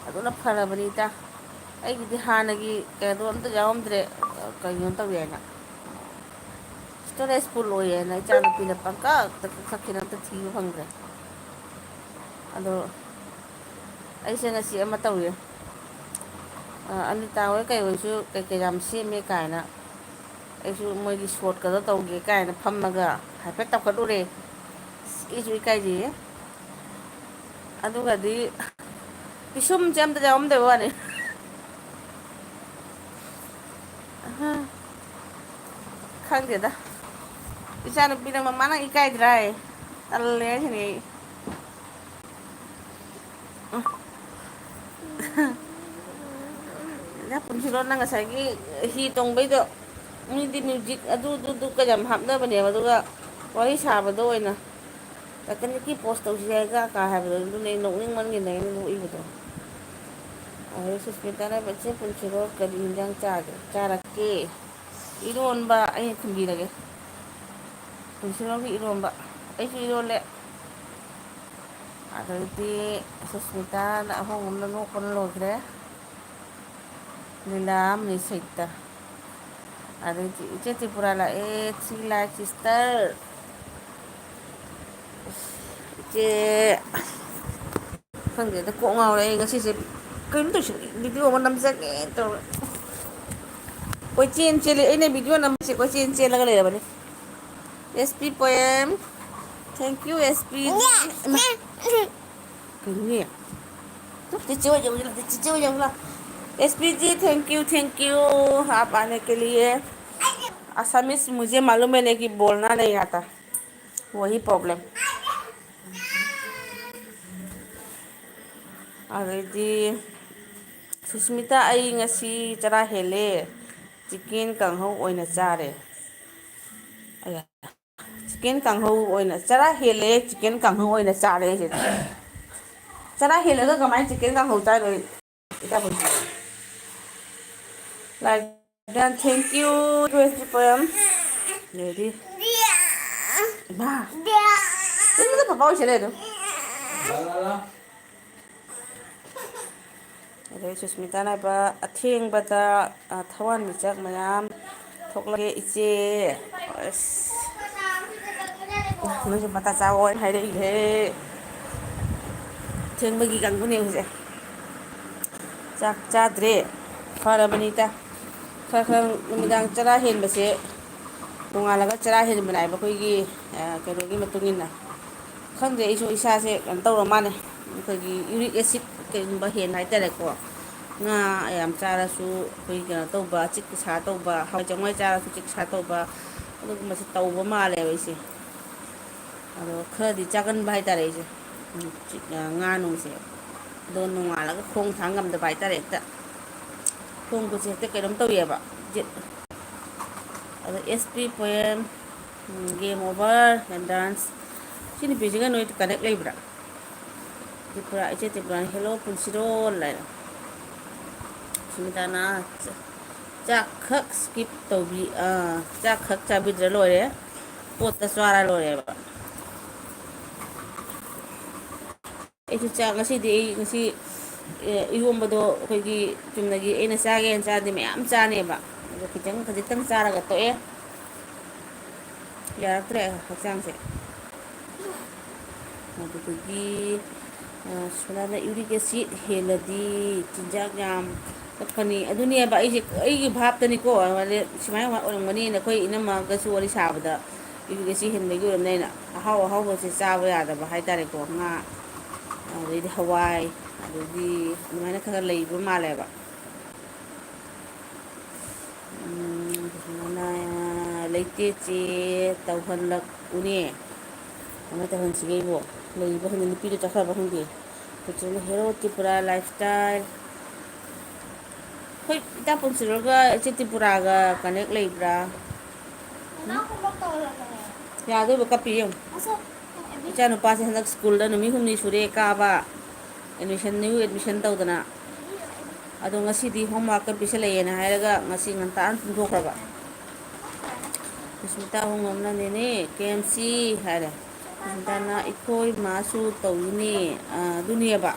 ꯑꯗꯨꯅ ꯐꯔꯕꯅꯤꯗ꯫ ꯑꯩꯒꯤꯗꯤ ꯍꯥꯟꯅꯒꯤ ꯀꯩꯅꯣ ꯑꯝꯇ ꯌꯥꯎꯔꯝꯗ꯭ꯔꯦ, ꯀꯩꯅꯣ ꯇꯧꯋꯦ ꯍꯥꯏꯅ꯫ ꯁ꯭ꯇꯣꯔꯦꯖ ꯐꯨꯜ ꯑꯣꯏꯌꯦꯅ ꯏꯆꯥꯅꯨꯄꯤꯅ ꯄꯪꯀꯛꯇ ꯀꯛꯊꯠꯈꯤꯅ ꯑꯝꯇ ꯊꯤꯕ ꯐꯪꯗ꯭ꯔꯦ꯫ ꯑꯗꯣ ꯑꯩꯁꯦ ꯉꯁꯤ ꯑꯃ ꯇꯧꯋꯦ꯫ ꯑ, ꯑꯅꯤꯇꯥ ꯍꯣꯏ ꯀꯩ ꯍꯣꯏꯁꯨ ꯀꯩꯀꯩ ꯌꯥꯝ ꯁꯦꯝꯃꯦ ꯀꯥꯏꯅ꯫ ꯑꯩꯁꯨ ꯃꯣꯏꯒꯤ ꯁꯣꯔꯠꯀꯗꯣ ꯇꯧꯒꯦ ꯀꯥꯏꯅ ꯐꯝꯃꯒ ꯍꯥꯏꯐꯦꯠ ꯇꯧꯈꯠꯂꯨꯔꯦ꯫ ꯑꯁ, ꯏꯁꯨ ꯏꯀꯥꯏꯖꯩꯌꯦ꯫ ꯑꯗꯨꯒꯗꯤ ꯄꯤꯁꯨꯝꯁꯦ ꯑꯝꯇ ꯌꯥꯎꯔꯝꯗꯕ ꯋꯥꯅꯤ꯫ ꯑꯍ, ꯈꯪꯗꯦꯗ꯫ ꯏꯆꯥꯅꯨꯄꯤꯅ, "ꯃꯃꯥ, ꯅꯪ ꯏꯀꯥꯏꯗ꯭ꯔꯥ?" ꯍꯥꯏ꯫ ꯇꯜꯂꯦ ꯍꯥꯏꯁꯤꯅꯦ ꯑꯩ꯫ ꯎꯝ꯫ ꯏꯆꯥ ꯄꯨꯟꯁꯤꯔꯣ, ꯅꯪ ꯉꯁꯥꯏꯒꯤ ꯍꯤ ꯇꯣꯡꯕꯩꯗꯣ ꯃꯤꯗꯤ ꯃ꯭ꯌꯨꯖꯤꯛ ꯑꯗꯨ ꯑꯗꯨ ꯑꯗꯨ ꯀꯩ ꯌꯥꯝ ꯍꯥꯞꯅꯕꯅꯦꯕ, ꯑꯗꯨꯒ ꯋꯥꯔꯤ ꯁꯥꯕꯗ ꯑꯣꯏꯅ ꯇꯀꯅꯤꯛꯀꯤ ꯄꯣꯁ ꯇꯧꯁꯤ ꯍꯥꯏꯒ ꯀꯥ ꯍꯥꯏꯕꯗꯣ, ꯑꯗꯨꯅꯦ ꯑꯩ ꯅꯣꯛꯅꯤꯡꯃꯟꯒꯤꯗꯅ ꯑꯩꯅ ꯅꯣꯛꯏꯕꯗꯣ꯫ ꯑꯗꯩ ꯁꯨꯁꯃꯤꯇꯥꯅ, "ꯏꯆꯦ ꯄꯨꯟꯁꯤꯔꯣ ꯀꯔꯤ ꯍꯤꯟꯖꯥꯡ ꯆꯥꯒꯦ?" "ꯆꯥꯔꯛꯀꯦ, ꯏꯔꯣꯟꯕ ꯑꯩꯅ ꯊꯤꯟꯕꯤꯔꯒꯦ, ꯄꯨꯟꯁꯤꯔꯣꯒꯤ ꯏꯔꯣꯟꯕ꯫ ꯑꯩꯁꯨ ꯏꯔꯣꯜꯂꯦ"꯫ ꯑꯗꯩꯗꯤ ꯁꯨꯁꯃꯤꯇꯥꯅ ꯑꯍꯣꯡ ꯑꯃꯅ ꯅꯣꯛꯄꯅ ꯂꯣꯏꯈ꯭ꯔꯦ꯫ ꯂꯤꯂꯥ ꯑꯃꯅꯤ ꯁꯩꯇ꯫ ꯑꯗꯩꯗꯤ ꯏꯆꯦ ꯇ꯭ꯔꯤꯄꯨꯔꯥ ꯂꯥꯛꯑꯦ, ꯊ꯭ꯔꯤ ꯂꯥꯏꯛ ꯁꯤꯁꯇꯔ꯫ ꯏꯆꯦ, ꯈꯪꯗꯦꯗ, ꯀꯣꯛ ꯉꯥꯎꯔꯦ ꯑꯩ ꯉꯁꯤꯁꯦ꯫ ꯀꯩꯅꯣ ꯇꯧꯁꯤ, ꯚꯤꯗꯤꯑꯣ ꯑꯃ ꯅꯝꯖꯒꯦ ꯇꯧꯔ ꯀꯣꯏꯆꯦꯟ ꯆꯦꯜꯂꯤ꯫ ꯑꯩꯅ ꯚꯤꯗꯤꯑꯣ ꯅꯝꯕꯁꯦ ꯀꯣꯏꯆꯦꯟ ꯆꯦꯜꯂꯒ ꯂꯩꯔꯕꯅꯤ꯫ ꯑꯦꯁ ꯄꯤ ꯄꯣꯏꯝ, thank you, ꯑꯦꯁ ꯄꯤ꯫ ꯀꯩꯅꯣꯅꯦ? ꯆꯤꯆꯦ ꯍꯣꯏ ꯌꯧꯁꯤꯜꯂꯛꯑꯦ, ꯆꯤꯆꯦ ꯍꯣꯏ ꯌꯧꯁꯤꯜꯂꯛꯑꯦ꯫ "SP ji, thank you, thank you, आप आने के लिए। Assamese मुझे मालूम है, लेकिन बोलना नहीं आता, वही प्रॉब्लम"꯫ ꯑꯗꯩꯗꯤ ꯁꯨꯁꯃꯤꯇꯥ, "ꯑꯩ ꯉꯁꯤ ꯆꯔꯥ ꯍꯦꯜꯂꯦ, ꯆꯤꯀꯦꯟ ꯀꯥꯡꯍꯧ ꯑꯣꯏꯅ ꯆꯥꯔꯦ"꯫ ꯑꯌꯥ꯫ ꯆꯤꯀꯦꯟ ꯀꯥꯡꯍꯧ ꯑꯣꯏꯅ ꯆꯔꯥ ꯍꯦꯜꯂꯦ, ꯆꯤꯀꯦꯟ ꯀꯥꯡꯍꯧ ꯑꯣꯏꯅ ꯆꯥꯔꯦ ꯍꯥꯏꯁꯦ꯫ ꯆꯔꯥ ꯍꯦꯜꯂꯒ ꯀꯃꯥꯏꯅ ꯆꯤꯀꯦꯟ ꯀꯥꯡꯍꯧ ꯆꯥꯏꯅꯣ? ꯏꯆꯥ ꯄꯨꯟꯁꯤ꯫ ꯂꯥꯏꯗꯥ, thank you, request poem꯫ ꯂꯩꯗꯤ꯫ ꯏꯃꯥ꯫ ꯇꯨꯃꯤꯟꯅ ꯄꯥꯄꯥ ꯑꯣꯏꯁꯦ ꯂꯩ ꯑꯗꯨꯝ꯫ ꯑꯗꯩ ꯁꯨꯁꯃꯤꯇꯥꯅ ꯍꯥꯏꯕ, "ꯑꯊꯦꯡꯕꯗ, ꯑ, ꯊꯋꯥꯟꯃꯤꯆꯥꯛ ꯃꯌꯥꯝ ꯊꯣꯛꯂꯛꯑꯦ ꯏꯆꯦ"꯫ ꯑꯁ, ꯅꯣꯏꯁꯨ ꯃꯇꯥ ꯆꯥꯕ ꯋꯥꯔꯤ ꯍꯥꯏꯔꯛꯏꯍꯦ꯫ ꯑꯊꯦꯡꯕꯒꯤ ꯀꯥꯡꯕꯨꯅꯦ ꯍꯧꯖꯤꯛ꯫ ꯆꯥꯛ ꯆꯥꯗ꯭ꯔꯦ꯫ ꯐꯔꯕꯅꯤꯗ꯫ ꯈꯔ ꯈꯔ ꯅꯨꯃꯤꯗꯥꯡ ꯆꯔꯥ ꯍꯦꯟꯕꯁꯦ, ꯅꯣꯡꯉꯥꯜꯂꯒ ꯆꯔꯥ ꯍꯦꯟꯕꯅꯦ ꯍꯥꯏꯕ ꯑꯩꯈꯣꯏꯒꯤ, ꯑ, ꯀꯩꯅꯣꯒꯤ ꯃꯇꯨꯡ ꯏꯟꯅ꯫ ꯈꯪꯗꯦ, ꯑꯩꯁꯨ ꯏꯁꯥꯁꯦ ꯀꯩꯅꯣ ꯇꯧꯔ ꯃꯥꯜꯂꯦ꯫ ꯑꯩꯈꯣꯏꯒꯤ uric acid ꯀꯩꯒꯨꯝꯕ ꯍꯦꯟꯕ ꯍꯥꯏꯇꯥꯔꯦꯀꯣ꯫ ꯉꯥ ꯌꯥꯝ ꯆꯥꯔꯁꯨ ꯑꯩꯈꯣꯏ ꯀꯩꯅꯣ ꯇꯧꯕ, ꯆꯤꯛ ꯁꯥ ꯇꯧꯕ, ꯍꯋꯥꯏ ꯆꯦꯡꯋꯥꯏ ꯆꯥꯔꯁꯨ ꯆꯤꯛ ꯁꯥ ꯇꯧꯕ, ꯑꯗꯨꯒꯨꯝꯕꯁꯦ ꯇꯧꯕ ꯃꯥꯜꯂꯦꯕ ꯑꯩꯁꯦ꯫ ꯑꯗꯣ ꯈꯔꯗꯤ ꯆꯥꯒꯟꯕ ꯍꯥꯏꯇꯥꯔꯦ ꯑꯩꯁꯦ꯫ ꯎꯝ, ꯆꯤꯛ-, ꯑ, ꯉꯥ ꯅꯨꯡꯁꯦ꯫ ꯑꯗꯣ ꯅꯣꯡꯉꯥꯜꯂꯒ ꯈꯣꯡ ꯊꯥꯡ ꯉꯝꯗꯕ ꯍꯥꯏꯇꯥꯔꯦ ꯍꯦꯛꯇ꯫ ꯈꯣꯡ ꯈꯨꯠꯁꯦ ꯍꯦꯛꯇ ꯀꯩꯅꯣꯝ ꯇꯧꯋꯦꯕ꯫ ꯖꯤꯠ-, ꯑꯗꯣ S P poem, um, game over and dance꯫ ꯁꯤ ꯅꯨꯄꯤꯁꯤꯒ ꯅꯣꯏ connect ꯂꯩꯕ꯭ꯔꯥ? ꯇ꯭ꯔꯤꯄꯨꯔꯥ, ꯏꯆꯦ ꯇ꯭ꯔꯤꯄꯨꯔꯥꯅ "Hello ꯄꯨꯟꯁꯤꯔꯣꯜ" ꯍꯥꯏꯅ꯫ ꯁꯨꯃꯤꯇꯥꯅ ꯆꯥꯛ ꯈꯛ skip ꯇꯧꯕꯤ, ꯑꯥ, ꯆꯥꯛ ꯈꯛ ꯆꯥꯕꯤꯗ꯭ꯔ ꯂꯣꯏꯔꯦ, ꯄꯣꯠꯇ ꯆꯥꯔ ꯂꯣꯏꯔꯦꯕ꯫ ꯑꯩꯁꯨ ꯆꯥꯛ ꯉꯁꯤꯗꯤ, ꯑꯩ ꯉꯁꯤ, ꯑꯦ, ꯏꯔꯣꯝꯕꯗꯣ ꯑꯩꯈꯣꯏꯒꯤ ꯆꯨꯝꯅꯒꯤ ꯑꯩꯅ ꯆꯥꯒꯦꯅ ꯆꯥꯔꯗꯤ ꯃꯌꯥꯝ ꯆꯥꯅꯦꯕ, ꯑꯗꯣ ꯈꯤꯇꯪ, ꯈꯖꯤꯛꯇꯪ ꯆꯥꯔꯒ ꯇꯣꯛꯑꯦ꯫ ꯌꯥꯔꯛꯇ꯭ꯔꯦ ꯍꯛꯆꯥꯡꯁꯦ꯫ ꯑꯗꯨꯗꯒꯤ, ꯑ, ꯁꯣꯅꯥꯅ "Uric acid ꯍꯦꯜꯂꯗꯤ ꯆꯤꯟꯖꯥꯛ ꯌꯥꯝ ꯀꯛꯀꯅꯤ"꯫ ꯑꯗꯨꯅꯦꯕ ꯑꯩꯁꯦ, ꯑꯩꯒꯤ ꯚꯥꯞꯇꯅꯤꯀꯣ, ꯁꯨꯃꯥꯏꯅ ꯑꯣꯏꯔꯝꯒꯅꯤꯅ ꯑꯩꯈꯣꯏ ꯏꯅꯝꯃꯒꯁꯨ ꯋꯥꯔꯤ ꯁꯥꯕꯗ "Uric acid ꯍꯦꯟꯕꯒꯤ ꯑꯣꯏꯔꯝꯅꯤ" ꯍꯥꯏꯅ꯫ ꯑꯍꯥꯎ ꯑꯍꯥꯎꯕꯁꯦ ꯆꯥꯕ ꯌꯥꯗꯕ ꯍꯥꯏꯇꯥꯔꯦꯀꯣ, ꯉꯥ, ꯑꯗꯩꯗꯤ ꯍꯋꯥꯏ, ꯑꯗꯩꯗꯤ ꯑꯗꯨꯃꯥꯏꯅ ꯈꯔ ꯈꯔ ꯂꯩꯕ ꯃꯥꯜꯂꯦꯕ꯫ ꯎꯝ, ꯑꯗꯨꯃꯥꯏꯅ ꯂꯩꯇꯦ ꯆꯦ, ꯇꯧꯍꯜꯂꯛꯎꯅꯦ꯫ ꯀꯃꯥꯏꯅ ꯇꯧꯍꯟꯁꯤꯒꯦ ꯑꯩꯕꯣ? ꯂꯩꯔꯤꯕ ꯈꯪꯗꯦ, ꯅꯨꯄꯤꯗꯣ ꯆꯠꯈ꯭ꯔꯕ ꯈꯪꯗꯦ꯫ ꯀꯩꯅꯣ, "Hello Tripura lifestyle"꯫ ꯑꯩꯈꯣꯏ ꯏꯇꯥ ꯄꯨꯟꯁꯤꯔꯣꯜꯒ ꯏꯆꯦ ꯇ꯭ꯔꯤꯄꯨꯔꯥꯒ connect ꯂꯩꯕ꯭ꯔꯥ? ꯌꯥꯗꯣꯏꯕ, ꯀꯞꯄꯤ ꯌꯦꯡꯉꯨ꯫ ꯏꯆꯥꯅꯨꯄꯥꯁꯦ ꯍꯟꯗꯛ ꯁ꯭ꯀꯨꯜꯗ ꯅꯨꯃꯤꯠ ꯍꯨꯝꯅꯤ ꯁꯨꯔꯦ ꯀꯥꯕ, admission, new admission ꯇꯧꯗꯅ꯫ ꯑꯗꯣ ꯉꯁꯤꯗꯤ homework ꯄꯤꯁꯜꯂꯛꯑꯦꯅ ꯍꯥꯏꯔꯒ ꯉꯁꯤ ꯉꯟꯇꯥꯅ ꯇꯨꯝꯊꯣꯛꯈ꯭ꯔꯕ꯫ ꯁꯨꯁꯃꯤꯇꯥ ꯍꯣꯡꯉꯝꯅꯅꯦꯅꯦ, "K M C" ꯍꯥꯏꯔꯦ꯫ ꯁꯨꯁꯃꯤꯇꯥꯅ "ꯑꯩꯈꯣꯏ ꯃꯥꯁꯨ ꯇꯧꯏꯅꯦ", ꯑ, ꯑꯗꯨꯅꯦꯕ꯫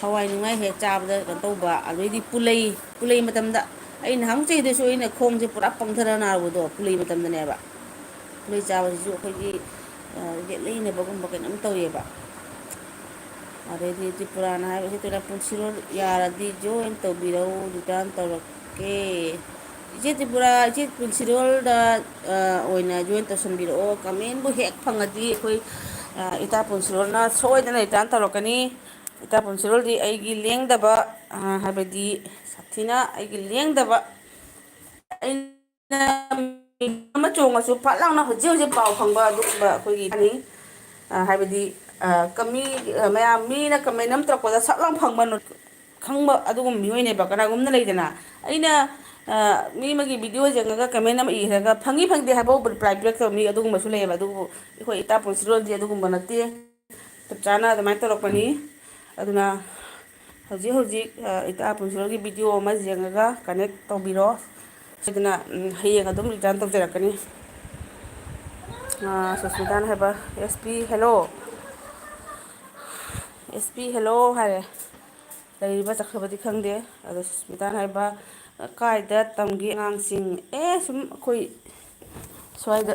ꯍꯋꯥꯏ ꯅꯨꯡꯉꯥꯏ ꯍꯦꯛ ꯆꯥꯕꯗ ꯀꯩꯅꯣ ꯇꯧꯕ, ꯑꯗꯩꯗꯤ ꯄꯨꯂꯩ, ꯄꯨꯂꯩ ꯃꯇꯝꯗ ꯑꯩ ꯅꯍꯥꯟꯃꯨꯛ ꯆꯍꯤꯗꯁꯨ ꯑꯩꯅ ꯈꯣꯡꯁꯦ ꯄꯨꯔꯥ ꯄꯪꯊꯔ ꯅꯥꯔꯨꯕꯗꯣ ꯄꯨꯂꯩ ꯃꯇꯝꯗꯅꯦꯕ꯫ ꯄꯨꯂꯩ ꯆꯥꯕꯁꯤꯁꯨ ꯑꯩꯈꯣꯏꯒꯤ, ꯑ, ꯌꯦꯠ ꯂꯩꯅꯕꯒꯨꯝꯕ ꯀꯩꯅꯣꯝ ꯇꯧꯋꯦꯕ꯫ ꯑꯗꯩꯗꯤ ꯇ꯭ꯔꯤꯄꯨꯔꯥꯅ ꯍꯥꯏꯕ, "ꯏꯆꯦ ꯇ꯭ꯔꯤꯄꯨꯔꯥ ꯄꯨꯟꯁꯤꯔꯣꯜ ꯌꯥꯔꯗꯤ join ꯇꯧꯕꯤꯔꯧ, return ꯇꯧꯔꯛꯀꯦ"꯫ ꯏꯆꯦ ꯇ꯭ꯔꯤꯄꯨꯔꯥ, ꯏꯆꯦ ꯄꯨꯟꯁꯤꯔꯣꯜꯗ, ꯑ, ꯑꯣꯏꯅ join ꯇꯧꯁꯟꯕꯤꯔꯛꯑꯣ꯫ Commentꯕꯨ ꯍꯦꯛ ꯐꯪꯉꯗꯤ ꯑꯩꯈꯣꯏ, ꯑ, ꯏꯇꯥ ꯄꯨꯟꯁꯤꯔꯣꯜꯅ ꯁꯣꯏꯗꯅ return ꯇꯧꯔꯛꯀꯅꯤ꯫ ꯏꯇꯥ ꯄꯨꯟꯁꯤꯔꯣꯜꯗꯤ ꯑꯩꯒꯤ ꯂꯦꯡꯗꯕ, ꯑ, ꯍꯥꯏꯕꯗꯤ ꯁꯥꯊꯤꯅ ꯑꯩꯒꯤ ꯂꯦꯡꯗꯕ, ꯑꯩꯅ ꯑꯃ ꯆꯣꯡꯉꯁꯨ ꯐꯠ ꯂꯥꯎꯅ ꯍꯧꯖꯤꯛ ꯍꯧꯖꯤꯛ ꯄꯥꯎ ꯐꯪꯕ ꯑꯗꯨꯒꯨꯝꯕ ꯑꯩꯈꯣꯏꯒꯤ, ꯑ, ꯍꯥꯏꯕꯗꯤ, ꯑ, ꯀꯃꯤ-, ꯑ, ꯃꯌꯥꯝ ꯃꯤꯅ comment ꯑꯃ ꯇꯧꯔꯛꯄꯗ ꯁꯠ ꯂꯥꯎ ꯐꯪꯕ ꯅꯣ-, ꯈꯪꯕ ꯑꯗꯨꯒꯨꯝꯕ ꯃꯤꯑꯣꯏꯅꯦꯕ꯫ ꯀꯅꯥꯒꯨꯝꯕꯅ ꯂꯩꯗꯅ, ꯑꯩꯅ ꯑ, ꯃꯤ ꯑꯃꯒꯤ ꯚꯤꯗꯤꯑꯣ ꯌꯦꯡꯉꯒ ꯀꯃꯦꯟ ꯑꯃ ꯏꯈ꯭ꯔꯒ ꯐꯪꯉꯤ ꯐꯪꯗꯦ ꯍꯥꯏꯕ ꯔꯤꯄ꯭ꯂꯥꯏ ꯄꯤꯔꯛꯇꯕ ꯃꯤ ꯑꯗꯨꯒꯨꯝꯕꯁꯨ ꯂꯩꯌꯦꯕ꯫ ꯑꯗꯨꯕꯨ ꯑꯩꯈꯣꯏ ꯏꯇꯥ ꯄꯨꯟꯁꯤꯔꯣꯜꯗꯤ ꯑꯗꯨꯒꯨꯝꯕ ꯅꯠꯇꯦ꯫ ꯆꯞ ꯆꯥꯅ ꯑꯗꯨꯃꯥꯏꯅ ꯇꯧꯔꯛꯄꯅꯤ꯫ ꯑꯗꯨꯅ ꯍꯧꯖꯤꯛ ꯍꯧꯖꯤꯛ, ꯑ, ꯏꯇꯥ ꯄꯨꯟꯁꯤꯔꯣꯜꯒꯤ ꯚꯤꯗꯤꯑꯣ ꯑꯃ ꯌꯦꯡꯉꯒ ꯀꯅꯦꯛ ꯇꯧꯕꯤꯔꯣ꯫ ꯑꯗꯨꯅ, ꯎꯝ, ꯍꯌꯦꯡ ꯑꯗꯨꯝ ꯔꯤꯇꯔꯟ ꯇꯧꯖꯔꯛꯀꯅꯤ꯫ ꯑ, ꯁꯨꯁꯃꯤꯇꯥꯅ ꯍꯥꯏꯕ, "S P, hello. S P, hello" ꯍꯥꯏꯔꯦ꯫ ꯂꯩꯔꯤꯕ ꯆꯠꯈ꯭ꯔꯕꯗꯤ ꯈꯪꯗꯦ꯫ ꯑꯗꯣ ꯁꯨꯁꯃꯤꯇꯥꯅ ꯍꯥꯏꯕ, "ꯀꯥꯏꯗ ꯇꯝꯒꯦ ꯑꯉꯥꯡꯁꯤꯡ?" ꯑꯦ, ꯁꯨꯝ ꯑꯩꯈꯣꯏ ꯁ꯭ꯋꯥꯏꯗ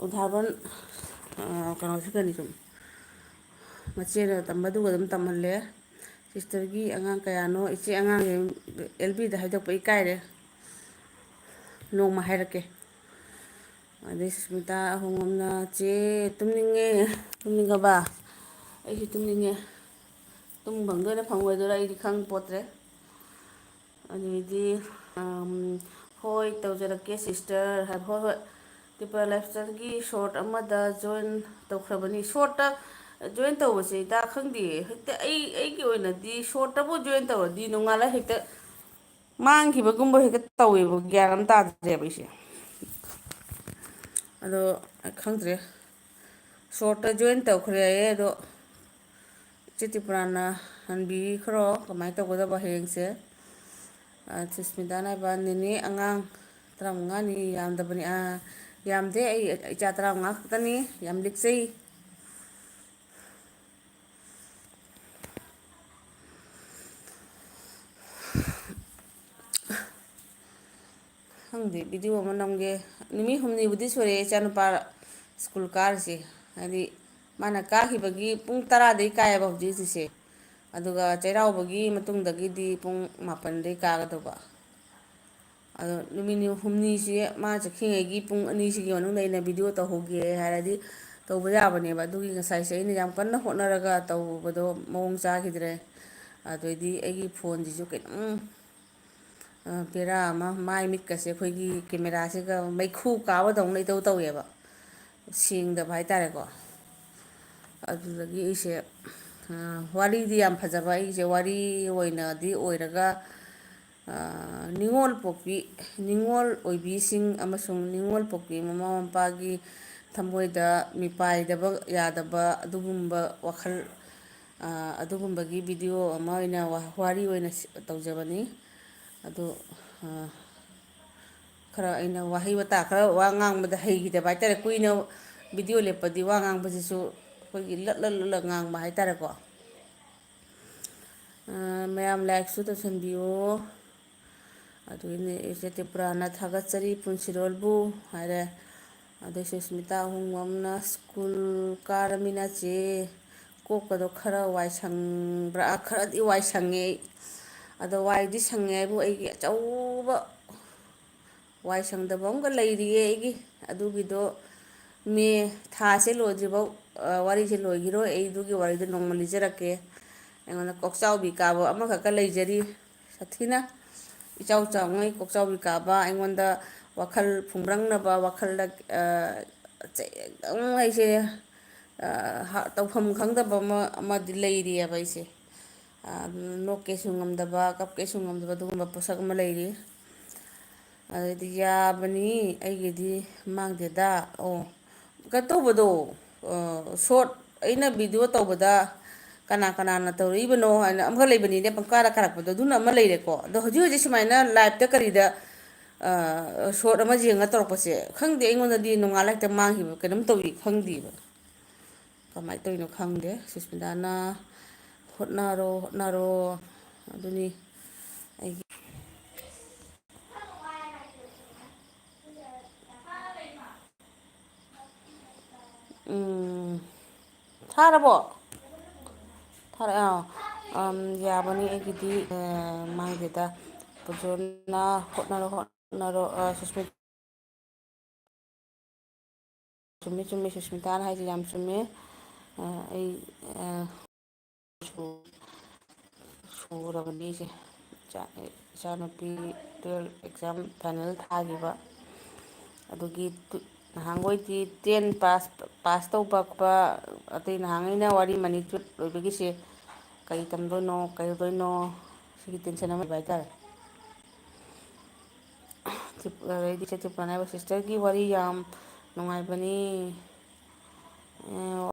ꯎꯗꯥꯕꯟ, ꯑ, ꯀꯩꯅꯣꯁꯤ ꯀꯅꯤ ꯁꯨꯝ꯫ ꯃꯆꯦꯅ ꯇꯝꯕꯗꯨꯒ ꯑꯗꯨꯝ ꯇꯝꯍꯜꯂꯦ꯫ ꯁꯤꯁꯇꯔꯒꯤ ꯑꯉꯥꯡ ꯀꯌꯥꯅꯣ? ꯏꯆꯦ, ꯑꯉꯥꯡꯁꯦ ꯑꯦꯜ ꯕꯤꯗ ꯍꯥꯏꯗꯣꯛꯄ ꯏꯀꯥꯏꯔꯦ꯫ ꯅꯣꯡꯃ ꯍꯥꯏꯔꯛꯀꯦ꯫ ꯑꯗꯩ ꯁꯨꯁꯃꯤꯇꯥ ꯑꯍꯣꯡꯕꯝꯅ, "ꯆꯦ, ꯇꯨꯝꯅꯤꯡꯉꯦ꯫" ꯇꯨꯝꯅꯤꯡꯉꯕ? ꯑꯩꯁꯨ ꯇꯨꯝꯅꯤꯡꯉꯦ꯫ ꯇꯨꯝ ꯐꯪꯗꯣꯏꯔꯥ ꯐꯪꯉꯣꯏꯗꯣꯏꯔꯥ ꯑꯩꯗꯤ ꯈꯪ ꯄꯣꯠꯇ꯭ꯔꯦ꯫ ꯑꯗꯩꯗꯤ, ꯑꯝ, "ꯍꯣꯏ, ꯇꯧꯖꯔꯛꯀꯦ ꯁꯤꯁꯇꯔ" ꯍꯥꯏꯕ꯫ "ꯍꯣꯏ, ꯍꯣꯏ, ꯇ꯭ꯔꯤꯄꯜ ꯂꯥꯏꯐꯁ꯭ꯇꯥꯏꯜꯒꯤ ꯁꯣꯔꯠ ꯑꯃꯗ ꯖꯣꯏꯟ ꯇꯧꯈ꯭ꯔꯕꯅꯤ꯫" ꯁꯣꯔꯠꯇ ꯖꯣꯏꯟ ꯇꯧꯕꯁꯦ ꯏꯇꯥ ꯈꯪꯗꯦ, ꯍꯦꯛꯇ ꯑꯩ, ꯑꯩꯒꯤ ꯑꯣꯏꯅꯗꯤ ꯁꯣꯔꯠꯇꯕꯨ ꯖꯣꯏꯟ ꯇꯧꯔꯗꯤ ꯅꯣꯡꯉꯥꯜꯂ ꯍꯦꯛꯇ ꯃꯥꯡꯈꯤꯕꯒꯨꯝꯕ ꯍꯦꯛꯇ ꯇꯧꯋꯦꯕ, ꯒ꯭ꯌꯥꯟ ꯑꯃ ꯇꯥꯗ꯭ꯔꯦꯕ ꯑꯩꯁꯦ꯫ ꯑꯗꯣ ꯈꯪꯗ꯭ꯔꯦ, ꯁꯣꯔꯠꯇ ꯖꯣꯏꯟ ꯇꯧꯈ꯭ꯔꯦ ꯍꯥꯏꯌꯦ꯫ ꯑꯗꯣ ꯏꯆꯦ ꯇ꯭ꯔꯤꯄꯨꯔꯥꯅ ꯍꯟꯕꯤꯈ꯭ꯔꯣ ꯀꯃꯥꯏꯅ ꯇꯧꯒꯗꯕ ꯍꯌꯦꯡꯁꯦ꯫ ꯑ, ꯁꯨꯁꯃꯤꯇꯥꯅ ꯍꯥꯏꯕ, "ꯅꯦꯅꯦ, ꯑꯉꯥꯡ ꯇꯔꯥꯃꯉꯥꯅꯤ, ꯌꯥꯝꯗꯕꯅꯤ꯫" ꯑ, ꯌꯥꯝꯗꯦ, ꯑꯩ ꯏꯆꯥ ꯇꯔꯥꯃꯉꯥ ꯈꯛꯇꯅꯤ, ꯌꯥꯝ ꯂꯤꯛꯆꯩ꯫ ꯈꯪꯗꯦ, ꯚꯤꯗꯤꯑꯣ ꯑꯃ ꯅꯝꯒꯦ꯫ ꯅꯨꯃꯤꯠ ꯍꯨꯝꯅꯤꯕꯨꯗꯤ ꯁꯨꯔꯦ ꯏꯆꯥꯅꯨꯄꯥ ꯁ꯭ꯀꯨꯜ ꯀꯥꯔꯤꯁꯦ꯫ ꯍꯥꯏꯗꯤ, ꯃꯥꯅ ꯀꯥꯈꯤꯕꯒꯤ ꯄꯨꯡ ꯇꯔꯥꯗꯩ ꯀꯥꯏꯌꯦꯕ ꯍꯧꯖꯤꯛ ꯍꯧꯖꯤꯛꯁꯦ꯫ ꯑꯗꯨꯒ ꯆꯩꯔꯥꯎꯕꯒꯤ ꯃꯇꯨꯡꯗꯒꯤꯗꯤ ꯄꯨꯡ ꯃꯥꯄꯟꯗꯩ ꯀꯥꯒꯗꯧꯕ꯫ ꯑꯗꯣ ꯅꯨꯃꯤꯠ ꯅꯤ-, ꯍꯨꯝꯅꯤꯁꯤ ꯃꯥ ꯆꯠꯈ꯭ꯔꯤꯉꯩꯒꯤ ꯄꯨꯡ ꯑꯅꯤꯁꯤꯒꯤ ꯃꯅꯨꯡꯗ ꯑꯩꯅ ꯚꯤꯗꯤꯑꯣ ꯇꯧꯍꯧꯒꯦ ꯍꯥꯏꯔꯗꯤ ꯇꯧꯕ ꯌꯥꯕꯅꯦꯕ꯫ ꯑꯗꯨꯒꯤ ꯉꯁꯥꯏꯁꯦ ꯑꯩꯅ ꯌꯥꯝ ꯀꯟꯅ ꯍꯣꯠꯅꯔꯒ ꯇꯧꯕꯗꯣ ꯃꯑꯣꯡ ꯆꯥꯈꯤꯗ꯭ꯔꯦ꯫ ꯑꯗꯩꯗꯤ ꯑꯩꯒꯤ ꯐꯣꯟꯁꯤꯁꯨ ꯀꯩꯅꯣꯝ, ꯑ, ꯕꯦꯔꯥ ꯑꯃ, ꯃꯥꯏ ꯃꯤꯠꯀꯁꯦ ꯑꯩꯈꯣꯏꯒꯤ ꯀꯦꯃꯦꯔꯥꯁꯤꯒ ꯃꯩꯈꯨ ꯀꯥꯕꯗꯧꯅ ꯏꯇꯧ ꯇꯧꯋꯦꯕ, ꯁꯦꯡꯗꯕ ꯍꯥꯏꯇꯥꯔꯦꯀꯣ꯫ ꯑꯗꯨꯗꯒꯤ ꯑꯩꯁꯦ, ꯑ, ꯋꯥꯔꯤꯗꯤ ꯌꯥꯝ ꯐꯖꯕ, ꯑꯩꯁꯦ ꯋꯥꯔꯤ ꯑꯣꯏꯅꯗꯤ ꯑꯣꯏꯔꯒ, ꯅꯤꯉꯣꯜ ꯄꯣꯛꯄꯤ, ꯅꯤꯉꯣꯜ ꯑꯣꯏꯕꯤꯁꯤꯡ ꯑꯃꯁꯨꯡ ꯅꯤꯉꯣꯜ ꯄꯣꯛꯄꯤ ꯃꯃꯥ ꯃꯄꯥꯒꯤ ꯊꯃꯣꯏꯗ ꯃꯤꯄꯥꯏꯗꯕ ꯌꯥꯗꯕ ꯑꯗꯨꯒꯨꯝꯕ ꯋꯥꯈꯜ, ꯑꯗꯨꯒꯨꯝꯕꯒꯤ ꯚꯤꯗꯤꯑꯣ ꯑꯃ ꯑꯣꯏꯅ ꯋꯥꯔꯤ ꯑꯣꯏꯅ ꯇꯧꯖꯕꯅꯤ꯫ ꯑꯗꯨ ꯈꯔ ꯑꯩꯅ ꯋꯥꯍꯩ ꯋꯥꯇꯥ ꯈꯔ ꯋꯥ ꯉꯥꯡꯕꯗ ꯍꯩꯈꯤꯗꯕ ꯍꯥꯏꯇꯥꯔꯦ꯫ ꯀꯨꯏꯅ ꯚꯤꯗꯤꯑꯣ ꯂꯦꯞꯄꯗꯤ ꯋꯥ ꯉꯥꯡꯕꯁꯤꯁꯨ ꯑꯩꯈꯣꯏꯒꯤ ꯂꯠꯂ ꯂꯠꯂ ꯉꯥꯡꯕ ꯍꯥꯏꯇꯥꯔꯦꯀꯣ꯫ ꯃꯌꯥꯝ ꯂꯥꯏꯛꯁꯨ ꯇꯧꯁꯟꯕꯤꯌꯣ꯫ ꯑꯗꯨꯒꯤꯅꯦ ꯏꯆꯦ ꯇ꯭ꯔꯤꯄꯨꯔꯥꯅ ꯊꯥꯒꯠꯆꯔꯤ ꯄꯨꯟꯁꯤꯔꯣꯜꯕꯨ ꯍꯥꯏꯔꯦ꯫ ꯑꯗꯩ ꯁꯨꯁꯃꯤꯇꯥ ꯑꯍꯣꯡꯕꯝꯅ ꯁ꯭ꯀꯨꯜ ꯀꯥꯔꯃꯤꯅ ꯆꯦ ꯀꯣꯛꯀꯗꯣ ꯈꯔ ꯋꯥꯏ ꯁꯪꯕ꯭ꯔꯥ? ꯈꯔꯗꯤ ꯋꯥꯏ ꯁꯪꯉꯦ ꯑꯩ꯫ ꯑꯗꯣ ꯋꯥꯏꯗꯤ ꯁꯪꯉꯦ ꯍꯥꯏꯕꯨ ꯑꯩꯒꯤ ꯑꯆꯧꯕ ꯋꯥꯏ ꯁꯪꯗꯕ ꯑꯃꯒ ꯂꯩꯔꯤꯌꯦ ꯑꯩꯒꯤ꯫ ꯑꯗꯨꯒꯤꯗꯣ ꯃꯦ ꯊꯥꯁꯦ ꯂꯣꯏꯗ꯭ꯔꯤꯐꯥꯎ, ꯑ, ꯋꯥꯔꯤꯁꯦ ꯂꯣꯏꯈꯤꯔꯣꯏ꯫ ꯑꯩ ꯑꯗꯨꯒꯤ ꯋꯥꯔꯤꯗꯣ ꯅꯣꯡꯃ ꯂꯤꯖꯔꯛꯀꯦ꯫ ꯑꯩꯉꯣꯟꯗ ꯀꯣꯛꯆꯥꯎꯕꯤ ꯀꯥꯕ ꯑꯃꯈꯛꯀ ꯂꯩꯖꯔꯤ, ꯁꯥꯊꯤꯅ꯫ ꯏꯆꯥꯎ ꯆꯥꯎꯉꯩ ꯀꯣꯛꯆꯥꯎꯕꯤ ꯀꯥꯕ, ꯑꯩꯉꯣꯟꯗ ꯋꯥꯈꯜ ꯐꯨꯝꯕ꯭ꯔꯪꯅꯕ, ꯋꯥꯈꯜꯗ, ꯑ, ꯆꯩ-, ꯑꯗꯨꯝ ꯑꯩꯁꯦ, ꯑ, ꯍ-, ꯇꯧꯐꯝ ꯈꯪꯗꯕ ꯑꯃ, ꯑꯃꯗꯤ ꯂꯩꯔꯤꯑꯕ ꯑꯩꯁꯦ꯫ ꯑ, ꯅꯣꯛꯀꯦꯁꯨ ꯉꯝꯗꯕ, ꯀꯞꯀꯦꯁꯨ ꯉꯝꯗꯕ ꯑꯗꯨꯒꯨꯝꯕ ꯄꯣꯠꯁꯛ ꯑꯃ ꯂꯩꯔꯤ꯫ ꯑꯗꯩꯗꯤ ꯌꯥꯕꯅꯤ ꯑꯩꯒꯤꯗꯤ ꯃꯥꯡꯗꯦꯗ꯫ ꯑꯣ, ꯀꯩꯅꯣ ꯇꯧꯕꯗꯣ, ꯑ, ꯁꯣꯔꯠ ꯑꯩꯅ ꯚꯤꯗꯤꯑꯣ ꯇꯧꯕꯗ ꯀꯅꯥ ꯀꯅꯥꯅ ꯇꯧꯔꯛꯏꯕꯅꯣ ꯍꯥꯏꯅ ꯑꯃꯈꯛ ꯂꯩꯕꯅꯤꯅꯦ, ꯄꯪꯀꯥꯗ ꯀꯥꯔꯛꯄꯗꯣ, ꯑꯗꯨꯅ ꯑꯃ ꯂꯩꯔꯦꯀꯣ꯫ ꯑꯗꯣ ꯍꯧꯖꯤꯛ ꯍꯧꯖꯤꯛ ꯁꯨꯃꯥꯏꯅ ꯂꯥꯏꯞꯇ ꯀꯔꯤꯗ, ꯑ, ꯁꯣꯔꯠ ꯑꯃ ꯌꯦꯡꯉ ꯇꯧꯔꯛꯄꯁꯦ, ꯈꯪꯗꯦ, ꯑꯩꯉꯣꯟꯗꯗꯤ ꯅꯣꯡꯉꯥꯜꯂ ꯍꯦꯛꯇ ꯃꯥꯡꯈꯤꯕ ꯀꯩꯅꯣꯝ ꯇꯧꯏ, ꯈꯪꯗꯦꯕ꯫ ꯀꯃꯥꯏꯅ ꯇꯧꯔꯤꯅꯣ ꯈꯪꯗꯦ꯫ ꯁꯨꯁꯃꯤꯇꯥꯅ "ꯍꯣꯠꯅꯔꯣ, ꯍꯣꯠꯅꯔꯣ", ꯑꯗꯨꯅꯤ ꯑꯩꯒꯤ꯫ ꯎꯝ, ꯊꯥꯔꯕꯣ? ꯊꯥꯔꯛꯑꯦ, ꯑꯥ꯫ ꯑꯝ, ꯌꯥꯕꯅꯤ ꯑꯩꯒꯤꯗꯤ, ꯑ, ꯃꯥꯡꯗꯦꯗ꯫ ꯄꯨꯖꯣꯅ "ꯍꯣꯠꯅꯔꯣ, ꯍꯣꯠꯅꯔꯣ", ꯑ, ꯁꯨꯁꯃꯤꯇꯥ꯫ ꯆꯨꯝꯃꯤ, ꯆꯨꯝꯃꯤ, ꯁꯨꯁꯃꯤꯇꯥꯅ ꯍꯥꯏꯁꯦ ꯌꯥꯝ ꯆꯨꯝꯃꯦ꯫ ꯑ, ꯑꯩ, ꯑ, ꯁꯨ-, ꯁꯨꯔꯕꯅꯤ ꯑꯩꯁꯦ꯫ ꯏꯆꯥ-, ꯏꯆꯥꯅꯨꯄꯤ ꯇꯨꯌꯦꯜꯐ ꯑꯦꯛꯖꯥꯝ ꯐꯥꯏꯅꯦꯜ ꯊꯥꯈꯤꯕ꯫ ꯑꯗꯨꯒꯤ ꯇꯨ-, ꯅꯍꯥꯟꯈꯣꯏꯗꯤ ꯇꯦꯟ ꯄꯥꯁ, ꯄꯥꯁ ꯇꯧꯕ ꯈꯣꯠꯄ, ꯑꯇꯩ ꯅꯍꯥꯟꯈꯩꯅ ꯋꯥꯔꯤ ꯃꯅꯤ ꯇꯨꯌꯦꯜꯐ ꯂꯣꯏꯕꯒꯤꯁꯦ ꯀꯔꯤ ꯇꯝꯗꯣꯏꯅꯣ, ꯀꯩꯗꯧꯗꯣꯏꯅꯣ, ꯁꯤꯒꯤ ꯇꯦꯟꯁꯟ ꯑꯃ ꯂꯩꯕ ꯍꯥꯏꯇꯥꯔꯦ꯫ ꯇ꯭ꯔꯤꯞ-, ꯑꯗꯩꯗꯤ ꯏꯆꯦ ꯇ꯭ꯔꯤꯄꯨꯔꯥꯅ ꯍꯥꯏꯕ, "ꯁꯤꯁꯇꯔꯒꯤ ꯋꯥꯔꯤ ꯌꯥꯝ ꯅꯨꯡꯉꯥꯏꯕꯅꯤ꯫ ꯑꯦ,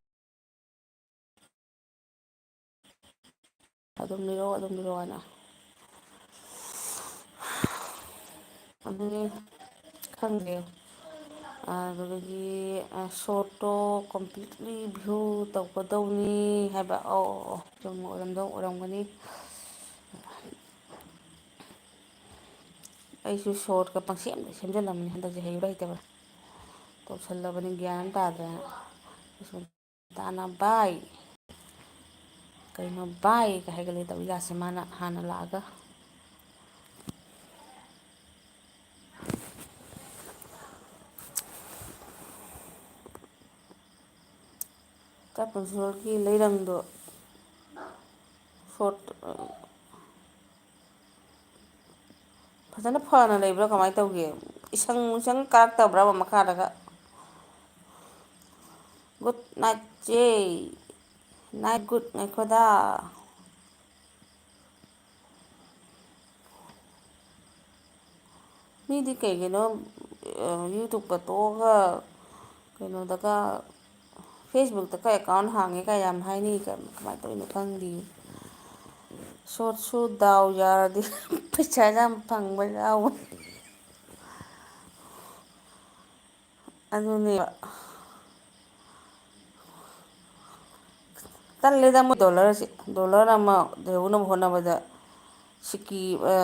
ꯑꯗꯨꯝ ꯂꯤꯔꯛꯑꯣ, ꯑꯗꯨꯝ ꯂꯤꯔꯛꯑꯣ" ꯍꯥꯏꯅ꯫ ꯑꯗꯨꯅꯤ, ꯈꯪꯗꯦ꯫ ꯑꯗꯨꯗꯒꯤ, ꯑ, ꯁꯣꯔꯠꯇꯣ ꯀꯝꯄ꯭ꯂꯤꯠꯂꯤ ꯚ꯭ꯌꯨ ꯇꯧꯒꯗꯧꯅꯤ ꯍꯥꯏꯕ꯫ ꯑꯧ, ꯑꯧ, ꯑꯧ, ꯆꯨꯝꯅ ꯑꯣꯏꯔꯝꯗꯧ ꯑꯣꯏꯔꯝꯒꯅꯤ꯫ ꯑꯩꯁꯨ ꯁꯣꯔꯠꯀ ꯄꯪꯁꯦꯝꯗ ꯁꯦꯝꯖꯜꯂꯝꯕꯅꯤ, ꯍꯟꯗꯛꯁꯦ ꯍꯩꯕ꯭ꯔꯥ ꯍꯩꯇꯕ꯭ꯔꯥ ꯇꯧꯁꯜꯂꯕꯅꯤ, ꯒ꯭ꯌꯥꯟ ꯑꯃ ꯇꯥꯗ꯭ꯔꯦꯅ꯫ ꯁꯨꯝ ꯇꯥꯅ "ꯚꯥꯏ, ꯀꯩꯅꯣ ꯚꯥꯏ?" ꯀ ꯍꯥꯏꯒꯠꯂꯦ ꯇꯧꯔꯤꯀꯥꯁꯦ ꯃꯥꯅ ꯍꯥꯟꯅ ꯂꯥꯛꯑꯒ꯫ ꯀꯥꯄꯟ ꯁꯣꯔꯒꯤ ꯂꯩꯔꯪꯗꯣ ꯁꯣꯔꯠ, ꯐꯖꯅ ꯐꯅ ꯂꯩꯕ꯭ꯔꯥ ꯀꯃꯥꯏꯅ ꯇꯧꯒꯦ? ꯏꯁꯪ ꯏꯁꯪ ꯀꯥꯔꯛꯇꯕ꯭ꯔꯕ ꯃꯈꯥꯗꯒ? ꯒꯨꯗ ꯅꯥꯏꯠ ꯆꯦ꯫ ꯅꯥꯏꯠ ꯒꯨꯗ ꯉꯥꯏꯈꯣꯗ꯫ ꯃꯤꯗꯤ ꯀꯩꯒꯤꯅꯣ, ꯑ, YouTube-ꯀ ꯇꯣꯛꯑꯒ ꯀꯩꯅꯣꯗꯒ, Facebook-ꯇꯒ account ꯍꯥꯡꯉꯦ ꯀꯥꯏ ꯌꯥꯝ ꯍꯥꯏꯅꯩ꯫ ꯀ-, ꯀꯃꯥꯏꯅ ꯇꯧꯔꯤꯅꯣ ꯈꯪꯗꯦ꯫ ꯁꯣꯔꯠꯁꯨ ꯗꯥꯎ ꯌꯥꯔꯗꯤ ꯄꯩꯁꯥ ꯌꯥꯝ ꯐꯪꯕ ꯌꯥꯎꯕꯅꯤ꯫ ꯑꯗꯨꯅꯦꯕ꯫ ꯇꯜꯂꯦꯗ ꯃꯣꯏ ꯗꯣꯂꯔꯁꯦ꯫ ꯗꯣꯂꯔ ꯑꯃ ꯌꯧꯅꯕ ꯍꯣꯠꯅꯕꯗ ꯁꯤꯀꯤ, ꯑ,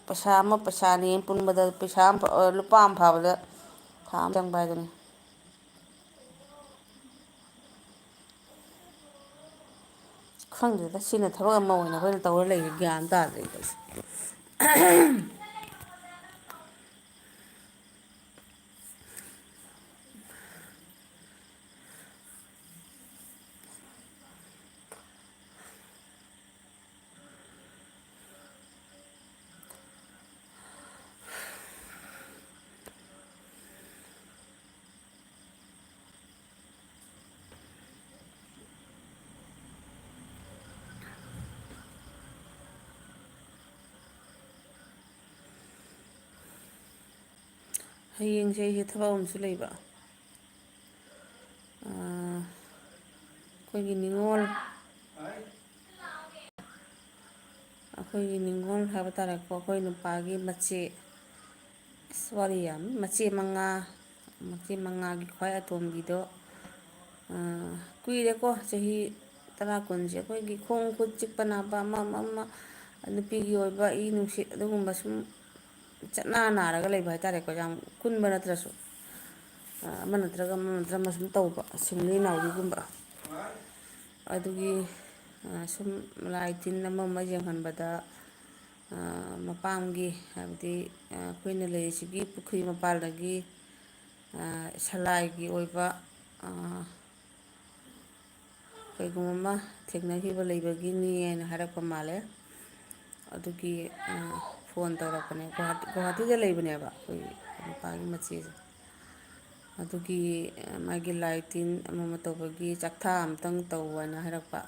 ꯄꯩꯁꯥ ꯑꯃ, ꯄꯩꯁꯥ ꯑꯅꯤ ꯄꯨꯟꯕꯗ ꯄꯩꯁꯥ ꯑꯃ ꯐ-, ꯑ, ꯂꯨꯄꯥ ꯑꯃ ꯐꯥꯕꯗ ꯊꯥ ꯑꯃ ꯆꯪꯕ ꯍꯥꯏꯗꯨꯅꯤ꯫ ꯈꯪꯗꯦꯗ, ꯁꯤꯅ ꯊꯕꯛ ꯑꯃ ꯑꯣꯏꯅ ꯑꯩꯈꯣꯏꯅ ꯇꯧꯔ ꯂꯩꯔꯦ, ꯒ꯭ꯌꯥꯟ ꯇꯥꯗ꯭ꯔꯦ ꯇꯧꯔꯤꯁꯦ꯫ ꯍꯌꯦꯡꯁꯦ ꯑꯩꯁꯦ ꯊꯕꯛ ꯑꯃꯁꯨ ꯂꯩꯕ꯫ ꯑꯥ, ꯑꯩꯈꯣꯏꯒꯤ ꯅꯤꯉꯣꯜ, ꯑꯩꯈꯣꯏꯒꯤ ꯅꯤꯉꯣꯜ ꯍꯥꯏꯕ ꯇꯥꯔꯦꯀꯣ, ꯑꯩꯈꯣꯏ ꯅꯨꯄꯥꯒꯤ ꯃꯆꯦ, ꯑꯁ, ꯋꯥꯔꯤ ꯌꯥꯝꯃꯤ꯫ ꯃꯆꯦ ꯃꯉꯥ, ꯃꯆꯦ ꯃꯉꯥꯒꯤ ꯈ꯭ꯋꯥꯏ ꯑꯇꯣꯝꯕꯤꯗꯣ, ꯑꯥ, ꯀꯨꯏꯔꯦꯀꯣ, ꯆꯍꯤ ꯇꯔꯥ ꯀꯨꯟꯁꯦ ꯑꯩꯈꯣꯏꯒꯤ ꯈꯣꯡ ꯈꯨꯠ ꯆꯤꯛꯄ ꯅꯥꯕ, ꯑꯃ, ꯑꯃ, ꯑꯃ, ꯅꯨꯄꯤꯒꯤ ꯑꯣꯏꯕ ꯏ ꯅꯨꯡꯁꯤꯠ, ꯑꯗꯨꯒꯨꯝꯕ ꯁꯨꯝ ꯆꯠꯅ ꯅꯥꯔꯒ ꯂꯩꯕ ꯍꯥꯏꯇꯥꯔꯦꯀꯣ꯫ ꯌꯥꯝ ꯀꯨꯟꯕ ꯅꯠꯇ꯭ꯔꯁꯨ, ꯑ, ꯑꯃ ꯅꯠꯇ꯭ꯔꯒ ꯑꯃ ꯅꯠꯇ꯭ꯔꯒ ꯑꯃ ꯁꯨꯝ ꯇꯧꯕ, ꯁꯤꯡꯂꯤ ꯅꯥꯎꯔꯤꯒꯨꯝꯕ꯫ ꯑꯗꯨꯒꯤ, ꯑ, ꯁꯨꯝ ꯂꯥꯏ ꯇꯤꯟ ꯑꯃ ꯑꯃ ꯌꯦꯡꯍꯟꯕꯗ, ꯑ, ꯃꯄꯥꯝꯒꯤ, ꯍꯥꯏꯕꯗꯤ, ꯑ, ꯑꯩꯈꯣꯏꯅ ꯂꯩꯔꯤꯁꯤꯒꯤ ꯄꯨꯈ꯭ꯔꯤ ꯃꯄꯥꯜꯗꯒꯤ, ꯑ, ꯁꯂꯥꯏꯒꯤ ꯑꯣꯏꯕ, ꯑ, ꯀꯩꯒꯨꯝꯕ ꯑꯃ ꯊꯦꯡꯅꯈꯤꯕ ꯂꯩꯕꯒꯤꯅꯤ ꯍꯥꯏꯅ ꯍꯥꯏꯔꯛꯄ ꯃꯥꯜꯂꯦ꯫ ꯑꯗꯨꯒꯤ, ꯑ, ꯐꯣꯟ ꯇꯧꯔꯛꯄꯅꯦ꯫ ꯒꯨꯍꯥꯇꯤ, ꯒꯨꯍꯥꯇꯤꯗ ꯂꯩꯕꯅꯦꯕ ꯑꯩꯈꯣꯏ ꯅꯨꯄꯥꯒꯤ ꯃꯆꯦꯁꯦ꯫ ꯑꯗꯨꯒꯤ, ꯑ, ꯃꯥꯒꯤ ꯂꯥꯏ ꯇꯤꯟ ꯑꯃ ꯑꯃ ꯇꯧꯕꯒꯤ ꯆꯥꯛꯊꯥ ꯑꯝꯇꯪ ꯇꯧ ꯍꯥꯏꯅ ꯍꯥꯏꯔꯛꯄ꯫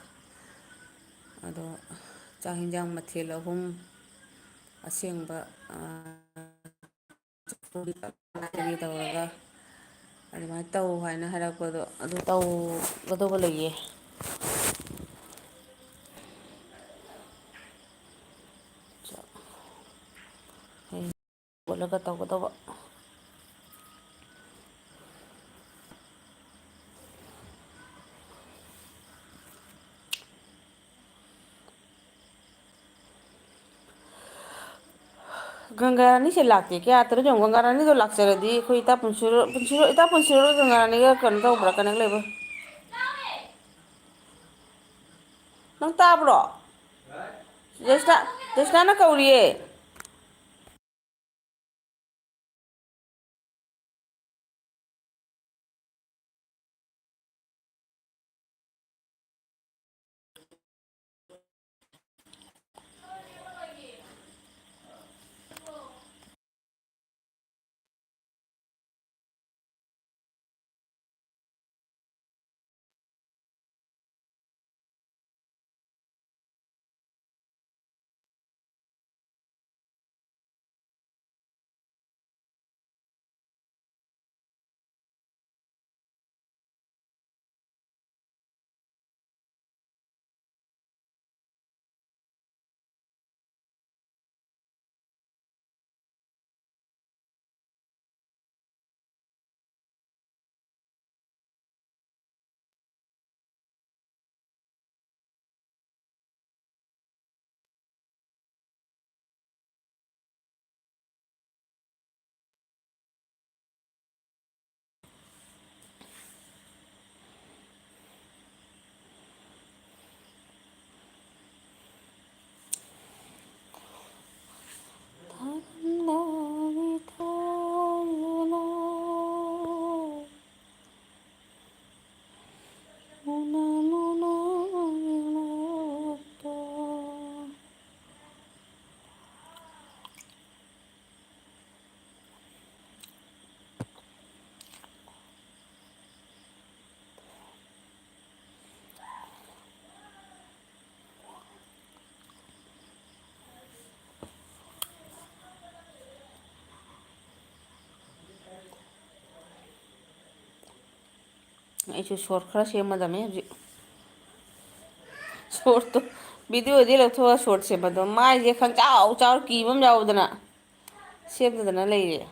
ꯑꯗꯣ ꯆꯥꯛ ꯍꯤꯟꯖꯥꯡ ꯃꯊꯦꯜ ꯑꯍꯨꯝ ꯑꯁꯦꯡꯕ, ꯑ, ꯇꯧꯔꯒ ꯑꯗꯨꯃꯥꯏꯅ ꯇꯧ ꯍꯥꯏꯅ ꯍꯥꯏꯔꯛꯄꯗꯣ, ꯑꯗꯨ ꯇꯧꯒꯗꯧꯕ ꯂꯩꯌꯦ꯫ ꯍꯌꯦꯡ ꯍꯧꯒꯠꯂꯒ ꯇꯧꯒꯗꯧꯕ꯫ ꯒꯪꯒꯥꯔꯥꯅꯤꯁꯦ ꯂꯥꯛꯇꯦ꯫ ꯀꯌꯥ ꯇꯔꯨꯛ ꯌꯦꯡꯉꯨ, ꯒꯪꯒꯥꯔꯥꯅꯤꯗꯣ ꯂꯥꯛꯆꯔꯗꯤ ꯑꯩꯈꯣꯏ ꯏꯇꯥ ꯄꯨꯟꯁꯤꯔꯣ-, ꯄꯨꯟꯁꯤꯔꯣ-, ꯏꯇꯥ ꯄꯨꯟꯁꯤꯔꯣ ꯒꯪꯒꯥꯔꯥꯅꯤꯒ ꯀꯩꯅꯣ ꯇꯧꯕ꯭ꯔꯥ, ꯀꯅꯦꯛ ꯂꯩꯕ꯭ꯔꯥ? ꯅꯪ ꯇꯥꯕ꯭ꯔꯣ? ꯖꯦꯁꯅꯥ, ꯖꯦꯁꯅꯥꯅ ꯀꯧꯔꯤꯌꯦ꯫ ꯑꯩꯁꯨ ꯁꯣꯔꯠ ꯈꯔ ꯁꯦꯝꯃꯗꯝꯅꯦ ꯍꯧꯖꯤꯛ꯫ ꯁꯣꯔꯠꯇꯣ, ꯚꯤꯗꯤꯑꯣꯗꯤ ꯂꯧꯊꯣꯛꯑꯒ ꯁꯣꯔꯠ ꯁꯦꯝꯕꯗꯣ, ꯃꯥꯏꯁꯦ ꯈꯪꯆꯥꯎ ꯆꯥꯎꯔ ꯀꯤꯕ ꯑꯃ ꯌꯥꯎꯗꯅ ꯁꯦꯝꯗꯗꯅ ꯂꯩꯔꯦ꯫